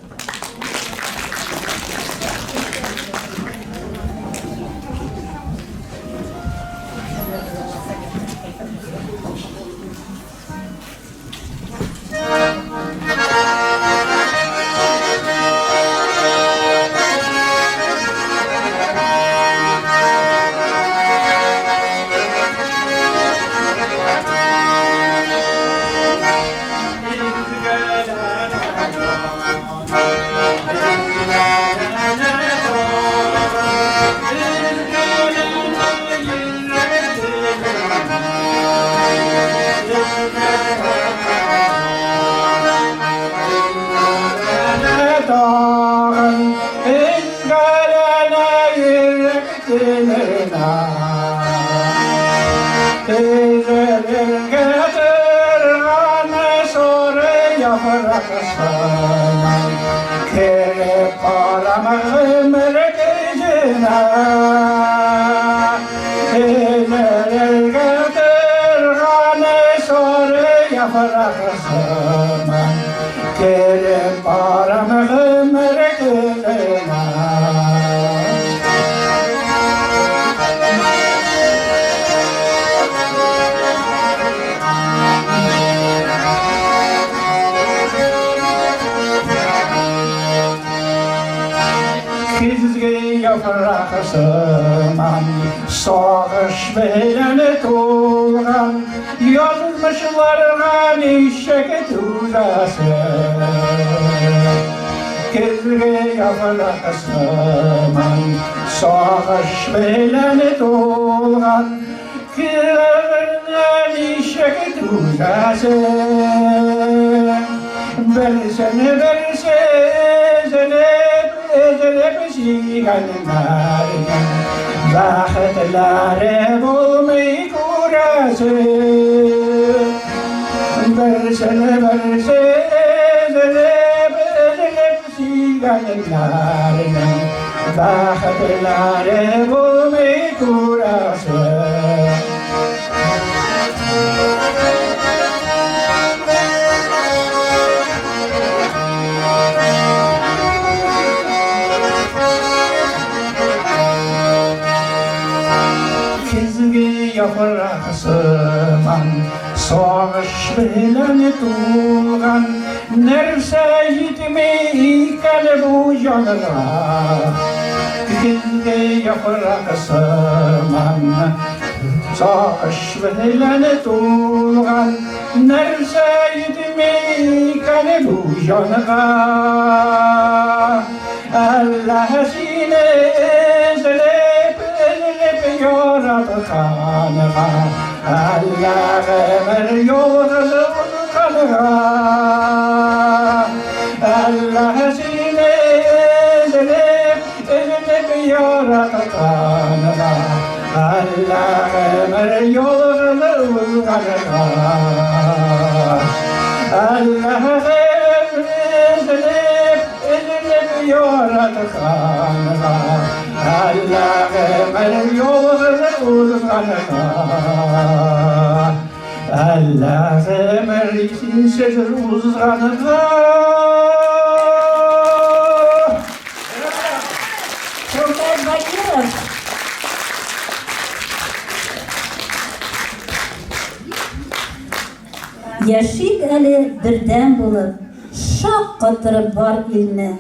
Яшик әле бердәм булып, шак катырып бар илне.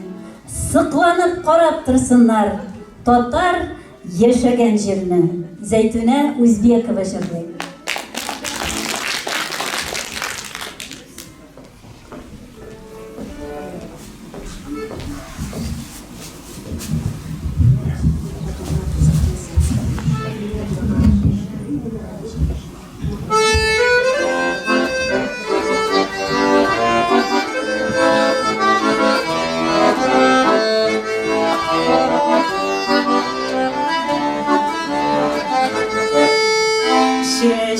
Сыкланып карап торсыннар татар яшәгән җирне. Зәйтүнә Үзбекова җырлый.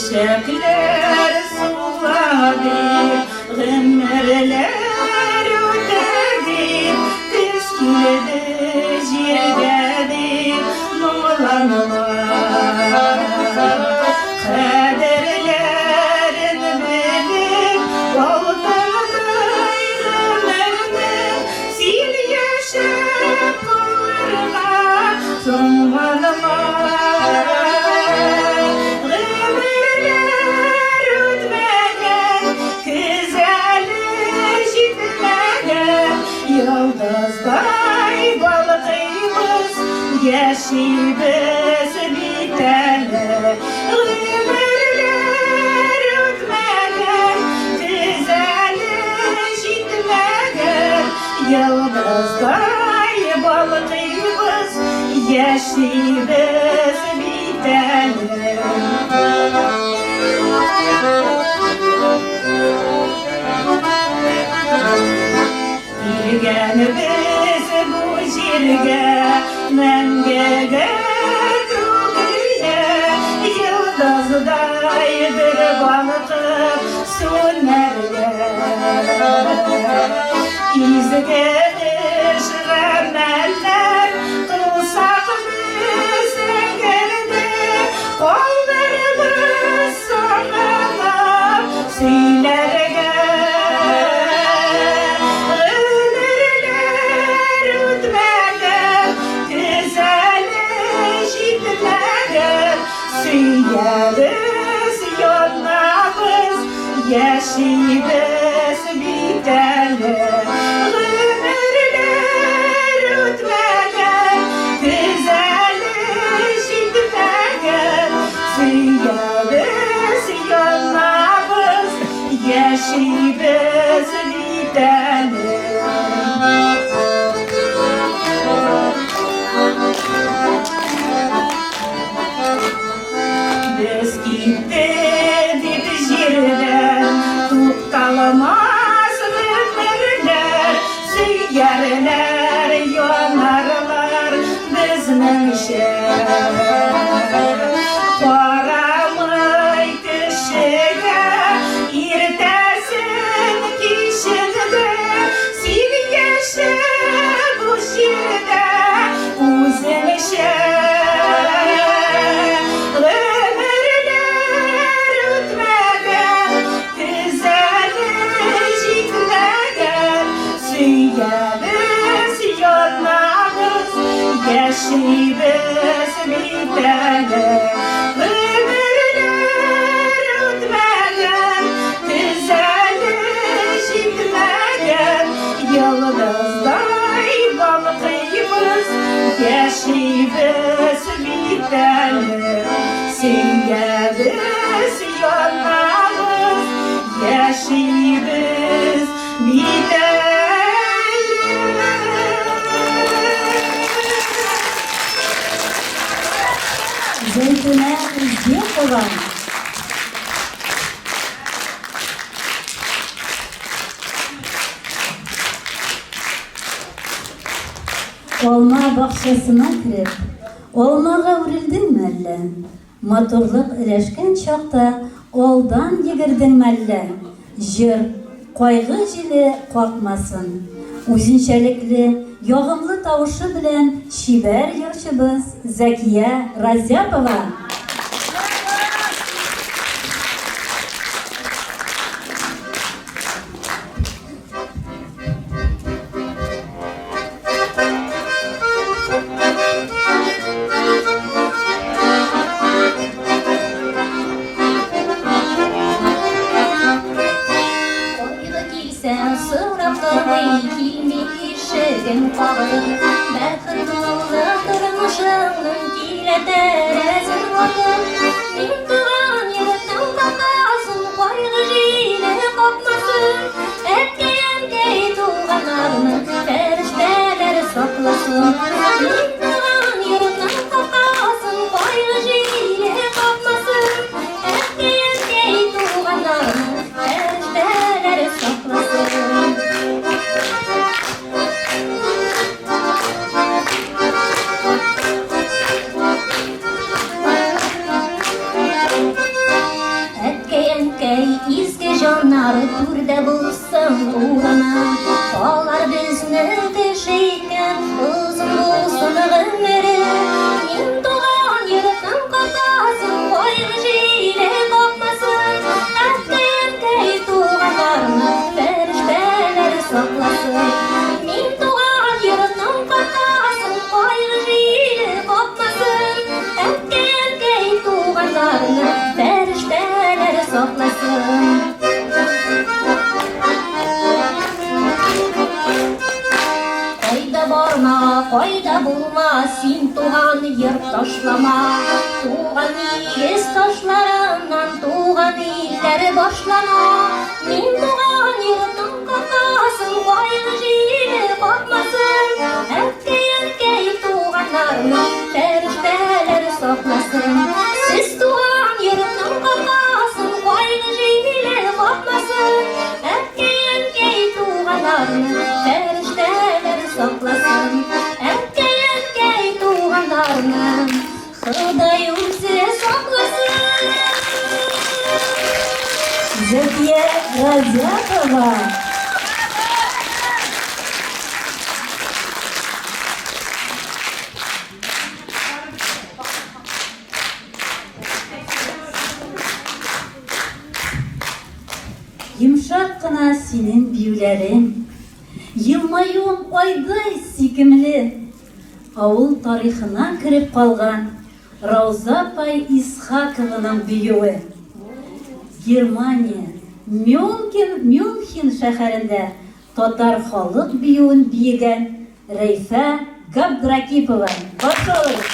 Чәчәкләр сула дип, гомерләр үтә дип, көз килде җиргә дип, моңланма. Кадерләрен белеп, алтындай гомернең син яшәп калырга соңланма. Гомерләр үтмәгән, көз әле җитмәгән, йолдыздай балкыйбыз, яшибез бит әле. Гомерләр үтмәгән, көз әле җитмәгән, йолдыздай балкыйбыз, яшибез бит әле. Килгәнбез бу җиргә мәңгегә түгел, йолдыздай бер балкып сүнәргә. Изге эш гамәлләр кылсак без әгәр калырбыз соңыннан сөйләргә. Гомерләр үтмәгән, көз әле җитмәгән, сөябез, янабыз, яшибез бит әле. Гомерләр үтмәгән, көз әле җитмәгән, сөябез, янабыз, яшибез бит әле. Без китте дип җирдән тукталмас гомерләр, сөярләр, янарлар безнеңчә. Карамый кешегә иртәсен, кичен дә, син яшә бу җирдә үзеңчә. Гомерләр үтмәгән, көз әле җитмәгән, сөябез, янабыз, яшибез бит әле. Гомерләр үтмәгән, көз әле җитмәгән, йолдыздай балкыйбыз, яшибез бит әле. Сөябез, янабыз, яшибез бит әле. Зәйтүнә Үзбекова. Алма бакчасына кереп, алмага үрелдеңме әллә? Матурлык өләшкән чакта алдан йөгердеңме әллә? Җыр, кайгы җиле какмасын. Үзенчәлекле, ягымлы тавышы белән чибәр җырчыбыз Зәкия Разяпова. Кайгы килсә, сорап тормый, килми ишеген кагып. Бәхет муллы тормышыңның килә тәрәзен ватып. Мин туган йортның капкасын кайгы җиле какмасын. Әткәй, әнкәй, туганнарны фәрештәләр сакласын. Мин туган йортның капкасын кайгы җиле какмасын. Әткәй, әнкәй, туганнарны фәрештәләр сакласын. Туганнар түрдә булсын урыны. Алар безне кеше иткән, озын булсын гомере. Мин туган йортым капкасын, кайгы җиле какмасын. Әткәй, туганнарны фәрештәләр сакласын. Мин туган йортым капкасын, кайгы җиле какмасын. Әткәй, туганнарны фәрештәләр сакласын. Кайда барма, кайда булма, син туган йорт ташлама. Туган нигез ташларыннан туган илләр башлана. Мин туган йортым капкасын, кайгы җиле какмасын. Әткәй, әнкәй, туганнарны фәрештәләр сакласын. Сез туган йортның капкасын, кайгы җиле какмасын. Әткәй, әнкәй, туганнарны фәрештәләр сакласын. Әткәй, әнкәй, туганнарны Ходай үзе сакласын. Зәкия Разяпова. Йомшак кына синең биюләрең, Елмаюың айдай сөйкемле. Авыл тарихына кереп калган Рауза апай Исхакованың биюе. Германия, Мюнкен, Мюнхен шәһәрендә татар халык биюен биегән Рәйфә Габдракипова. Каршы алыгыз!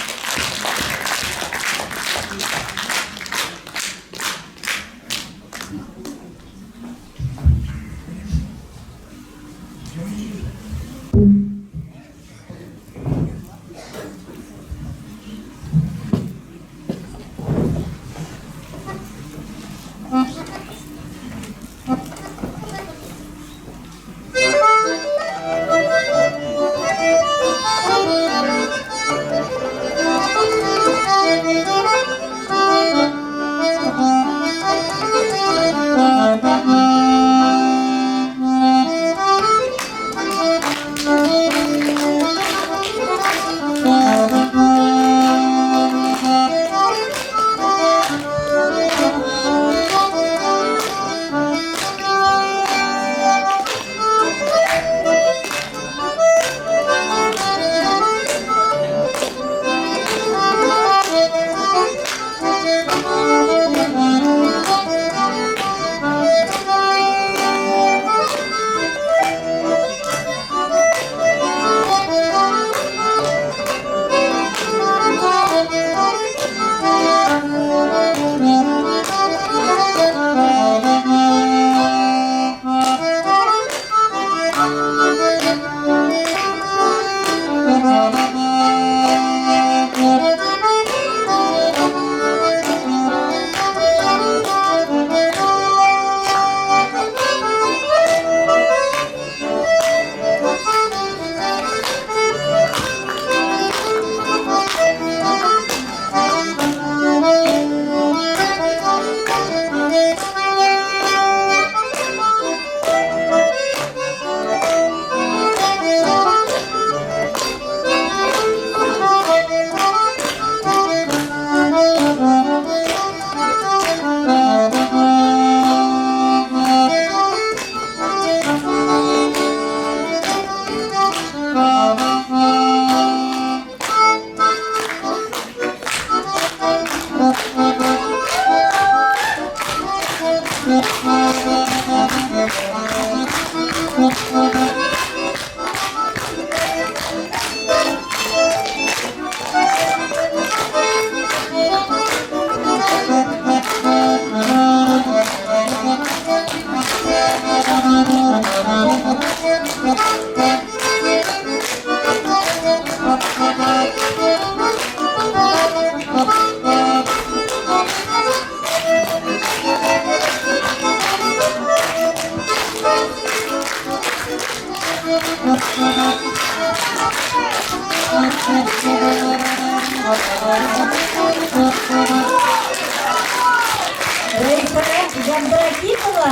Рәйфә Габдрахимова.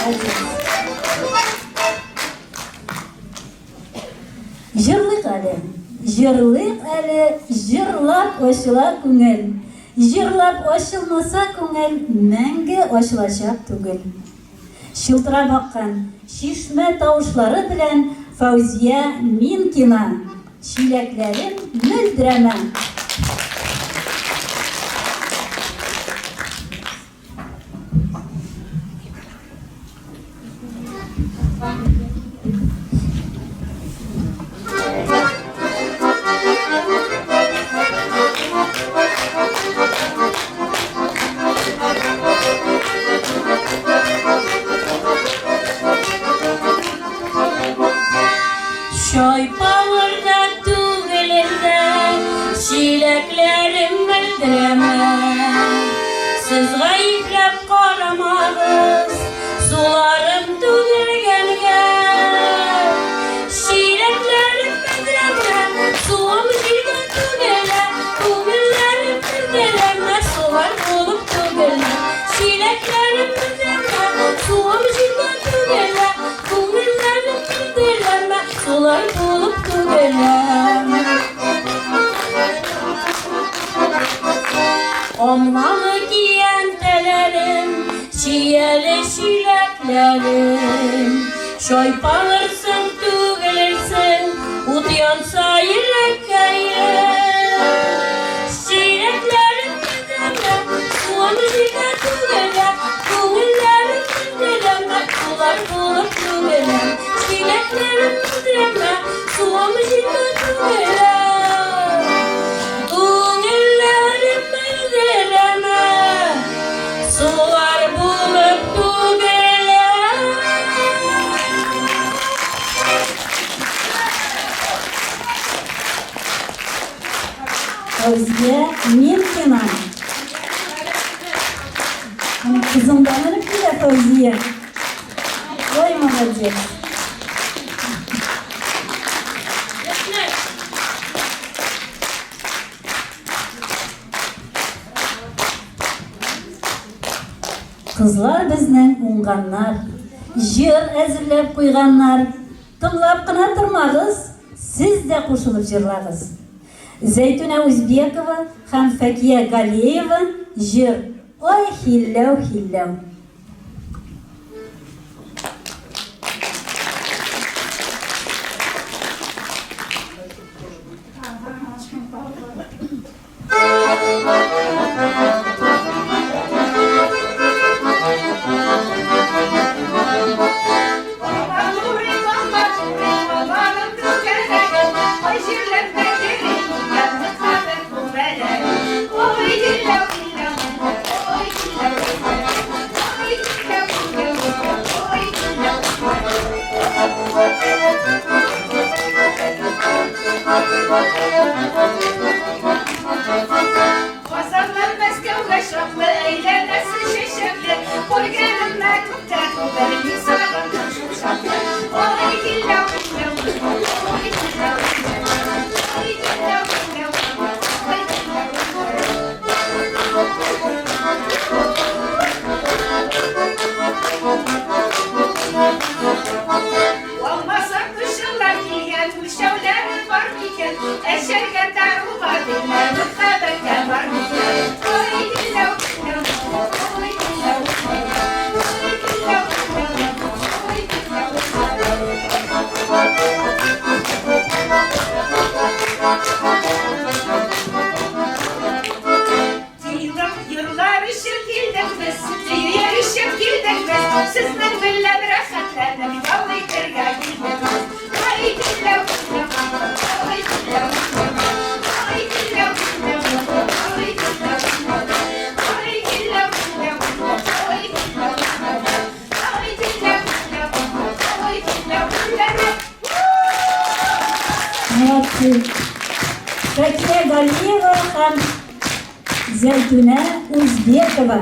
Молодец. Җырлыйк әле, җырлыйк әле, җырлап ачыла күңел. Җырлап ачылмаса күңел, мәңге ачылачак түгел. Чылтырап аккан чишмә тавышлары белән Фәүзия Минкина, Чиләкләрем мөлдерәмә. Чайпалыр да түгелер дә, чиләкләрем мөлдерәмә. Сез гаепләп карамагыз, суларым түгелгәнгә. Чиләкләрем мөлдерәмә, суым җиргә түгелә, күңелләрем мөлдерәмә, сулар булып түгелә. Чиләкләрем мөлдерәмә, суым җиргә түгелә, күңелләрем мөлдерәмә, сулар булып түгелә. Алмалы киянтәләрем, чияле чиләкләрем. Чайпалырсың, түгелерсең, ут янса йөрәккәем. Чиләкләрем мөлдерәмә, суым җиргә түгелә, күңелләрем мөлдерәмә, сулар булып түгелә. Чиләкләрем мөлдерәмә, суым җиргә түгелә. Күңелләрем мөлдерәмә, сулар булып түгелә. Фәүзия Минкина. Кызың да менеп килә, Фәүзия. Ой, молодец. Кызлар безнең уңганнар, җыр әзерләп куйганнар. Тыңлап кына тормагыз, сез дә кушылып җырлагыз. Зәйтүнә Үзбекова һәм Фәкия Галиева җыр Ай хилләү хилләү. Казаннан Мәскәүгә чаклы әйләнәсе чәчәкле, Күргәнемә күптән түгел, мин сагындым шул чакны. Ой, киләү, киләү, ой, киләү, ой, киләү, киләү, ой, киләү. Алмаса кышылар килгән, үлчәүләре бар микән? Әчәргә дару бар диләр, мөхәббәткә бар микән? Ой, киләү, киләү, ой, киләү, ой, киләү, ой, киләү. Тыйнак йырлар өчен килдек без, сөяр өчен килдек без, сезнең белән рәхәтләнеп ял итәргә килдек без. Ай, киләү, киләү, ай, киләү, ай, киләү, киләү, ай, киләү, ай, киләү, киләү, ай, киләү, ай, киләү, киләү, ай, киләү, киләү. Молодцы. Фәкия Галиева һәм Зәйтүнә Үзбекова.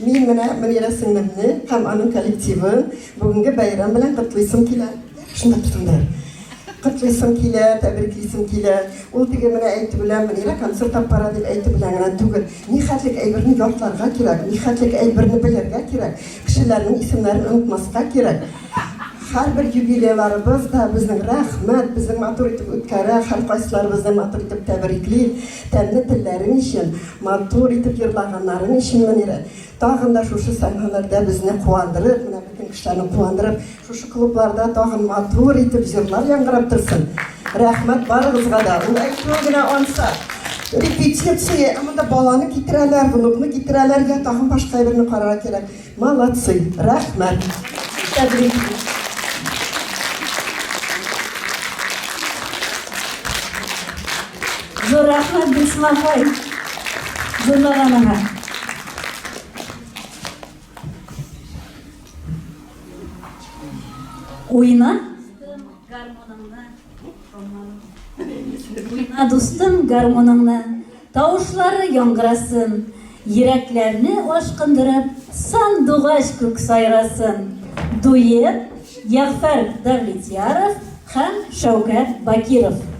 Мин Мин менә Мөнирә сеңлемне һәм аның коллективын бүгенге бәйрәм белән котлыйсым килә. Шунда тотынды. Котлыйсым килә, тәбриклисем килә. Ул теге менә әйтү белән Мөнирә концерт алып бара дип әйтү белән генә түгел. Нихәтлек әйберне ятларга кирәк, нихәтлек әйберне белергә кирәк, кешеләрнең исемнәрен онытмаска кирәк. Һәрбер юбилейларыбыз да безнең рәхмәт, безнең матур итеп үткәрә, һәркайсыларыбызны матур итеп тәбрикли, тәмле телләрең өчен, матур итеп йырлаганнарың өчен, Мөнирә. Тагын да шушы сәхнәләрдә безне куандырып, менә бөтен кешеләрне куандырып, шушы клубларда тагын матур итеп җырлар яңгырап торсын. Рәхмәт барыгызга да. Ул әйтүе генә ансат. Репетиция, ә монда баланы китерәләр, внукны китерәләр, я тагын башка әйберне карарга кирәк. Молодцы! Рәхмәт! Тәбрик! Зур рәхмәт, Гөлсем апай. Зурлаганыңа. Уйна. Гармуныңны. Уйна, дустым, гармуныңны, тавышлары яңгырасын, йөрәкләрне ашкындырып, сандугач күк сайрасын. Дуэт, Ягъфәр Давлетьяров һәм Шәүкәт Бакиров. Шәүкәт Бакиров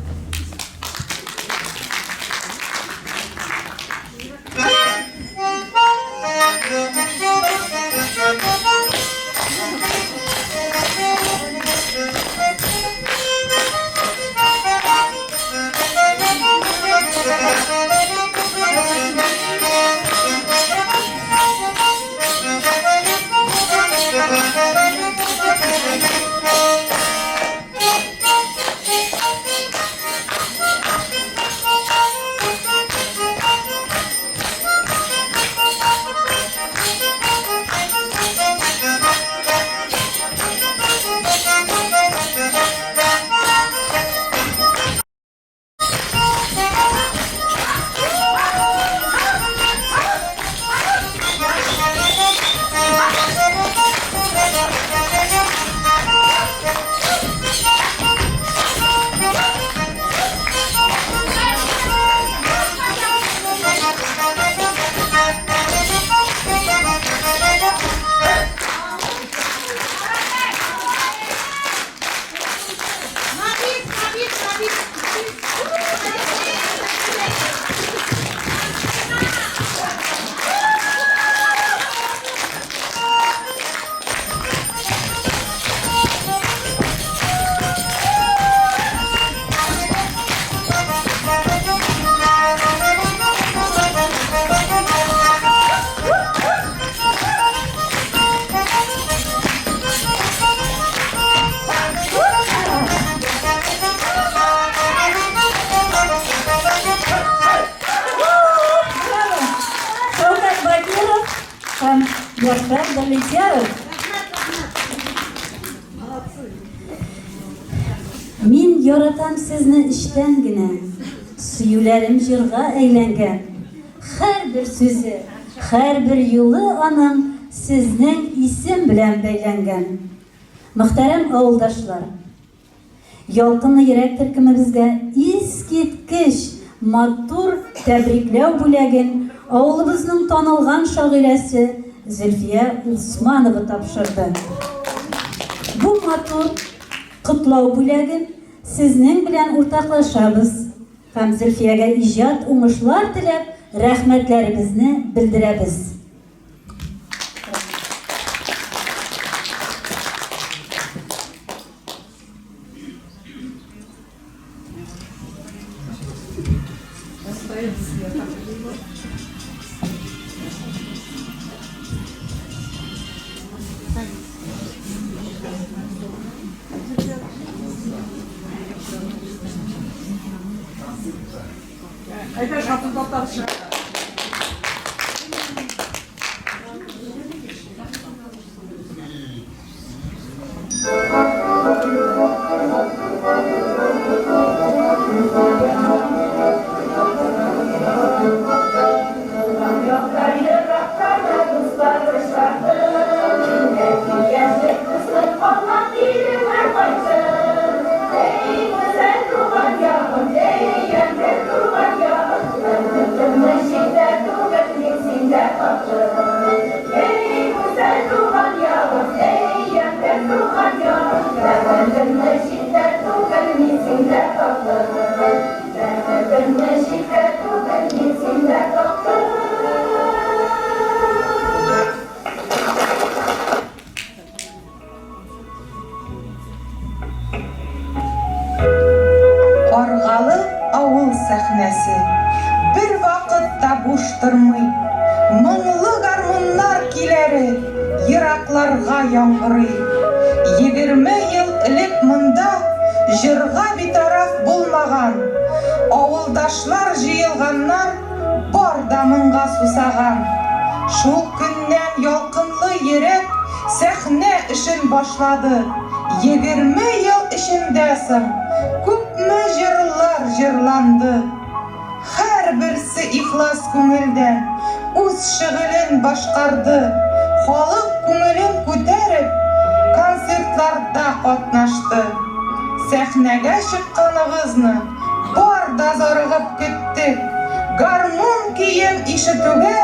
һәм Яшьләр Давлетьяров. Мин яратам сезне эчтән генә, Сөюләрем җырга әйләнгән. Һәрбер сүзе, һәрбер юлы аның Сезнең исем белән бәйләнгән. Мөхтәрәм авылдашлар! Ялкынлы йөрәк төркемебезгә искиткеч матур тәбрикләү бүләген авылыбызның танылган шагыйрәсе Зөлфия Усманова тапшырды. Бу матур котлау бүләген сезнең белән уртаклашабыз һәм Зөлфиягә иҗат уңышлар теләп, рәхмәтләребезне белдерәбез. Әйдә, шапылдатып чыга. Адаштырмый. Моңлы гармуннар көйләре еракларга яңгырый. 20 ел элек монда җырга битараф булмаган авылдашлар җыелганнар, бар да моңга сусаган. Шул көннән ялкынлы йөрәк сәхнә эшен башлады. 20 ел эчендә соң күпме җырлар җырланды. Һәрберсе ихлас күңелдән үз шөгылен башкарды, халык күңелен күтәреп, концертларда катнашты. Сәхнәгә чыкканыгызны бар да зарыгып көттек, гармун көен ишетүгә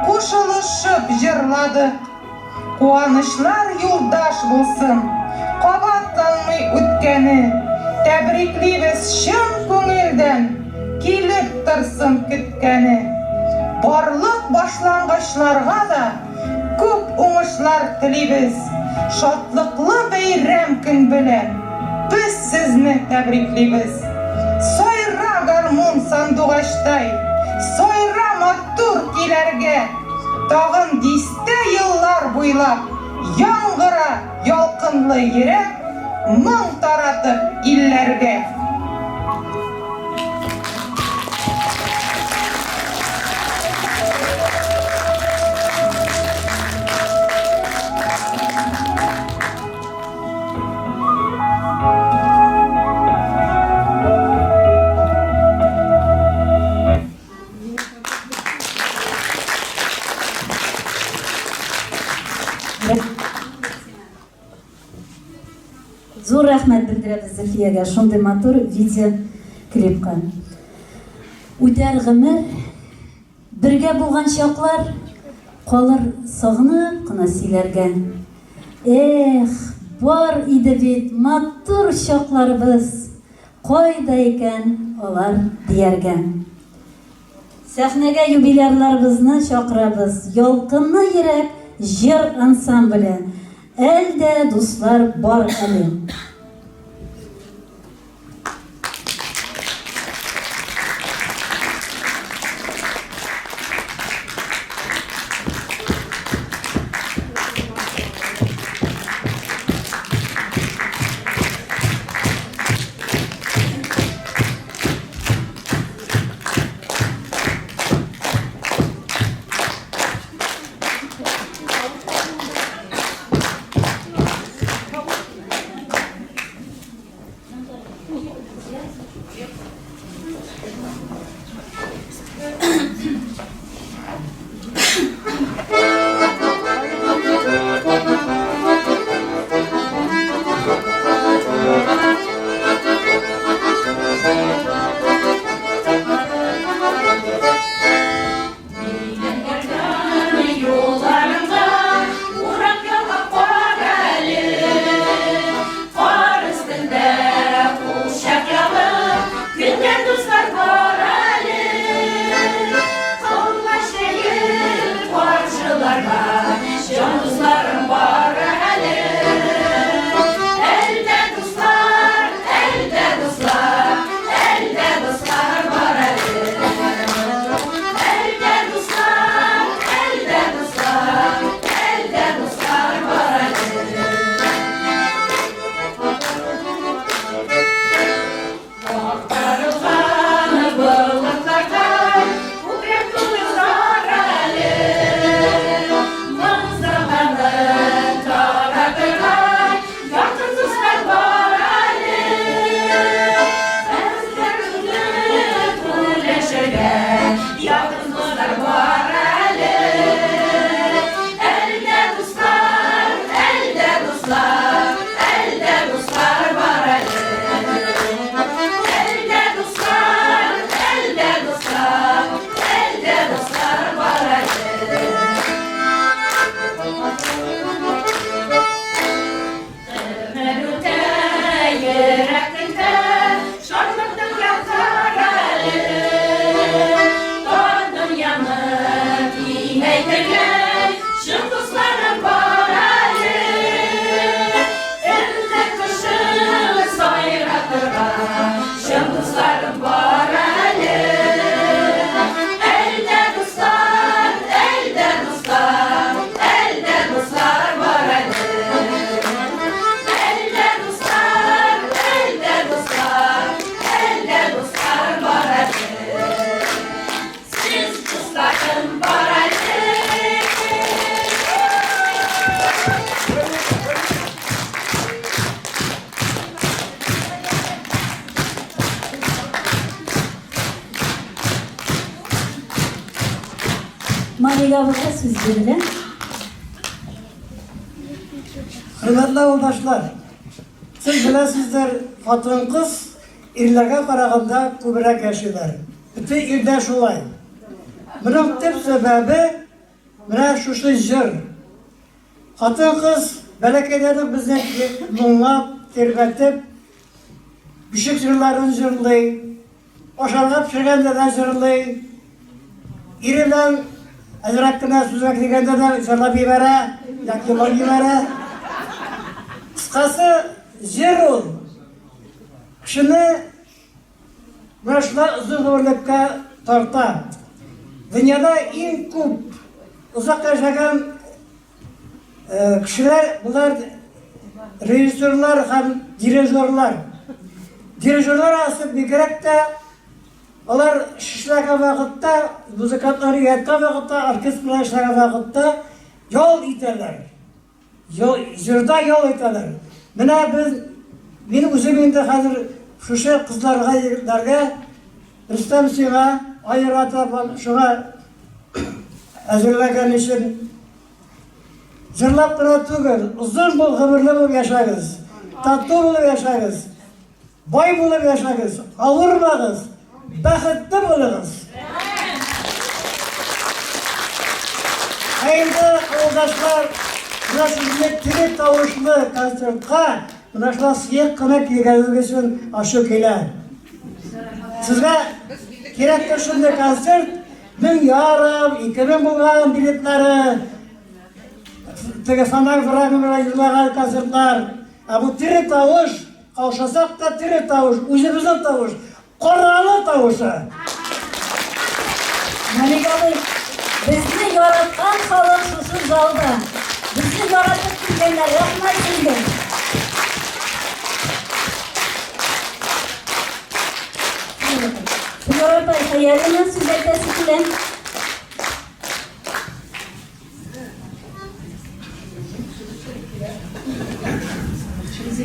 кушылышып җырладык. Куанычлар юлдаш булсын, кабатланмый үткәне. Тәбриклибез чын күңелдән, килеп торсын көткәне. Барлык башлангычларга да күп уңышлар телибез. Шатлыклы бәйрәм көн белән без сезне тәбриклибез. Сайра, гармун сандугачтай, сайра матур көйләргә. Тагын дистә еллар буйлап яңгыра ялкынлы йөрәк, моң таратып илләргә. Зур рәхмәт белдерәбез Зөлфиягә шундый матур видео клипка. Үтәр гомер, бергә булган чаклар калыр сагынып кына сөйләргә. Эх, бар иде бит матур чакларыбыз, кайда икән алар дияргә. Сәхнәгә юбилярларыбызны чакырабыз. Ялкынлы йөрәк җыр ансамбле. Әлдә дуслар бар әле. Чын дусларым бар әле. Әлдә дуслар. Малик абыйга сүз бирелә. Хөрмәтле авылдашлар, сез беләсездер, хатын-кыз ирләргә караганда күбрәк яшиләр. Бөтен илдә шулай. Моның төп сәбәбе менә шушы җыр. Хатын-кыз бәләкәйдән үк безне моңлап, тирбәтеп, бишек җырларын җырлый, ашарга пешергәндә дә җырлый, ире белән әзрәк кенә сүзгә килгәндә дә җырлап җибәрә, яки елап җибәрә. Кыскасы, җыр ул кешене Менә шулай озын гомерлеккә тарта. Дөньяда иң күп озак яшәгән кешеләр болар режиссерлар һәм дирижерлар. Дирижерлар арасы бигрәк тә алар эшләгән вакытта, музыкантлар өйрәткән вакытта, оркестр белән эшләгән вакытта ял итәләр. Җырда ял итәләр. Менә без, мин үзем инде хәзер шушы кызларга, егетләргә, Рөстәм сиңа аерата шуңа әзерләгән өчен җырлап кына түгел, озын бул гомерле булып яшәгез, тату булып яшәгез. Бай булып яшәгез, авырмагыз, бәхетле булыгыз. Ә инде, авылдашлар, менә сезне тере тавышлы концертка менә шулай сыек кына килгәнегез өчен ачу килә. Сезгә кирәктер шундый концерт, 1500, 2000 булган билетлары, теге фонарь врагы белән җырлаган концертлар. Ә бу тере тавыш, Каушасак та тере тавыш, үзебезнең тавыш, Коралы тавышы. Малик абый, безне яраткан халык шушы залда. Безне яратып килгәннәр, рәхмәт сезгә. Флюра апай, хыялына сүз әйтәсе килә.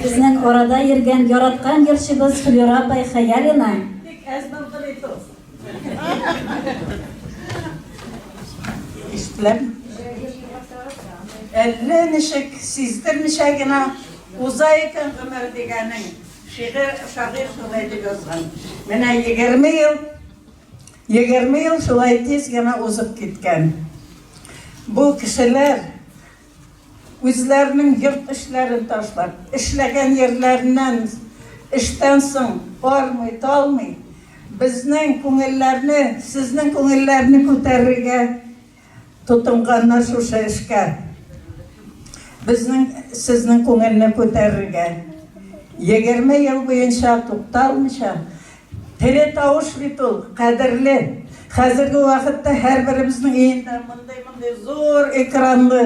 Безнең арада йөргән яраткан җырчыбыз Флюра апай Хәялина. Бик әз булды бит ул. Ишетеләме? Әллә ничек сиздермичә генә уза икән гомер дигәнең. Шигырь, шагыйрь шулай дип язган. Менә 20 ел 20 ел шулай тиз генә узып киткән. Бу кешеләр үзләренең йорт эшләрен ташлап, эшләгән җирләреннән эштән соң армый, талмый, безнең күңелләрне, сезнең күңелләрне күтәрергә Тотынганнар шушы эшкә. Безнең, сезнең күңелне күтәрергә. 20 ел буенча тукталмыйча, тере тавыш бит ул, кадерле. Хәзерге вакытта һәрберебезнең өендә мондый-мондый зур экранлы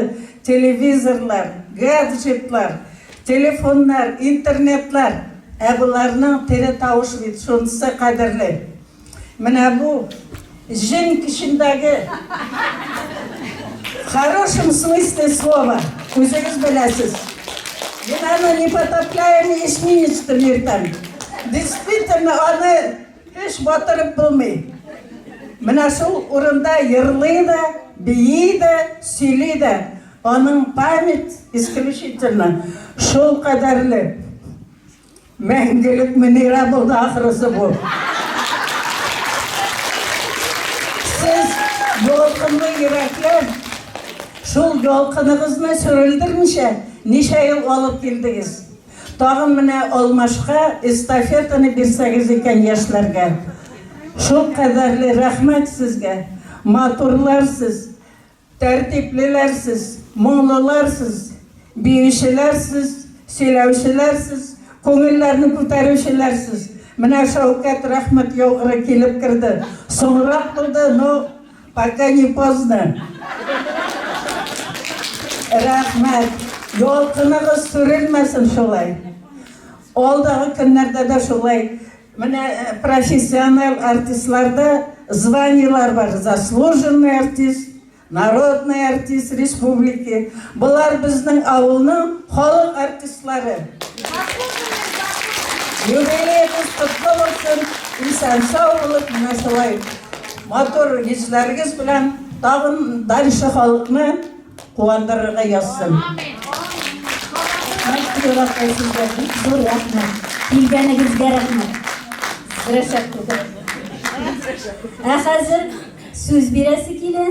телевизорлар, гаджетлар, телефоннар, интернетлар. Ә боларның тере тавыш бит, шунысы кадерле. Менә бу җен көчендәге в хорошем смысле слова, үзегез беләсез. Мин аны непотопляемый эсминец дип йөртәм. Действительно, аны һич батырып булмый. Менә шул урында йырлый да, бии дә, сөйли дә. Аның память исключительно шул кадәрле. Мәңгелек Мөнирә булды ахрысы бу. Сез ялкынлы йөрәкләр, шул ялкыныгызны сүрелдермичә ничә ел алып килдегез. Тагын менә алмашка эстафетаны бирсәгез икән яшьләргә. Шул кадәрле рәхмәт сезгә. Матурлар сез. Тәртиплеләр сез, моңлылар сез, биючеләр сез, сөйләүчеләр сез, күңелләрне күтәрүчеләр сез. Менә Шәүкәт рәхмәт яугыры килеп керде. Соңрак булды, но пока не поздно. Рәхмәт. Ялкыныгыз сүрелмәсен шулай. Алдагы көннәрдә дә шулай Менә профессиональ артистларда званиелар бар, заслуженный артист, народный артист республики. Болар безнең авылның халык артистлары. Юбилеегыз котлы булсын, исән-сау булып, менә шулай матур йөзләрегез белән. Тагын дальше халыкны куандырырга язсын. Мәгъфирә апай, сезгә бик зур рәхмәт. Килгәнегезгә рәхмәт. Рәшәт Ә хәзер сүз бирәсе килә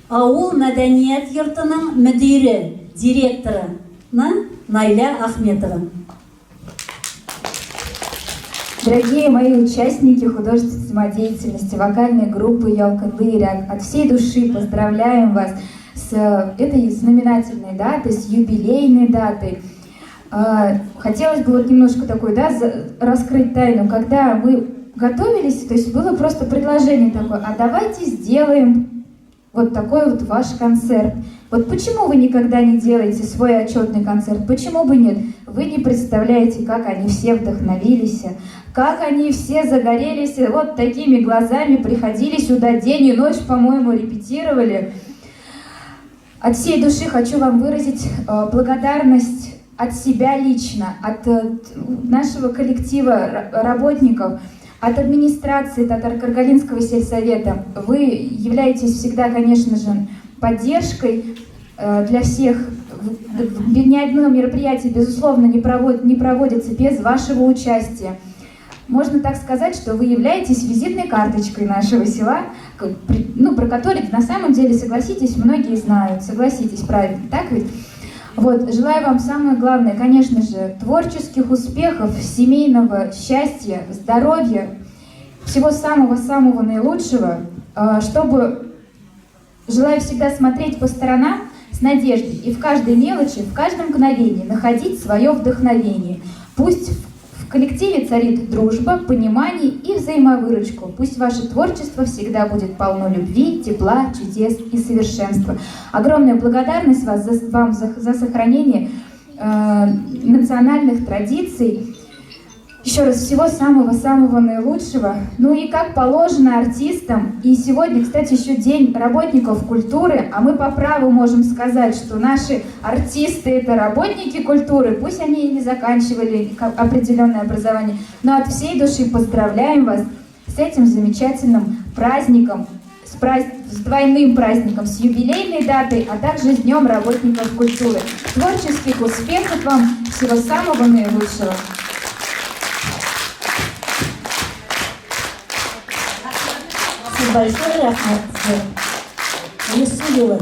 авыл мәдәният йортының мөдире, директоры Наилә Ахметова. Дорогие мои участники художественной самодеятельности, вокальной группы «Ялкынлы от всей души поздравляем вас с этой знаменательной датой, с юбилейной датой. Хотелось бы вот немножко такой, да, раскрыть тайну. Когда мы готовились, то есть было просто предложение такое, а давайте сделаем вот такой вот ваш концерт. Вот почему вы никогда не делаете свой отчетный концерт? Почему бы нет? Вы не представляете, как они все вдохновились, как они все загорелись, вот такими глазами приходили сюда день и ночь, по-моему, репетировали. От всей души хочу вам выразить благодарность от себя лично, от нашего коллектива работников, от администрации Татаркаргалинского сельсовета. Вы являетесь всегда, конечно же, поддержкой для всех. Ни одно мероприятие, безусловно, не проводится без вашего участия. Можно так сказать, что вы являетесь визитной карточкой нашего села, ну, про который на самом деле, согласитесь, многие знают. Согласитесь, правильно, так ведь? Вот, желаю вам самое главное, конечно же, творческих успехов, семейного счастья, здоровья, всего самого-самого наилучшего, чтобы, желаю всегда смотреть по сторонам с надеждой и в каждой мелочи, в каждом мгновении находить свое вдохновение. Пусть в коллективе царит дружба, понимание и взаимовыручку. Пусть ваше творчество всегда будет полно любви, тепла, чудес и совершенства. Огромная благодарность вам за сохранение национальных традиций. Еще раз, всего самого-самого наилучшего. Ну и как положено артистам, и сегодня, кстати, еще день работников культуры, а мы по праву можем сказать, что наши артисты — это работники культуры, пусть они и не заканчивали определенное образование, но от всей души поздравляем вас с этим замечательным праздником, с двойным праздником, с юбилейной датой, а также с Днем работников культуры. Творческих успехов вам, всего самого наилучшего! Большое рәхмәт. Алсу юлы.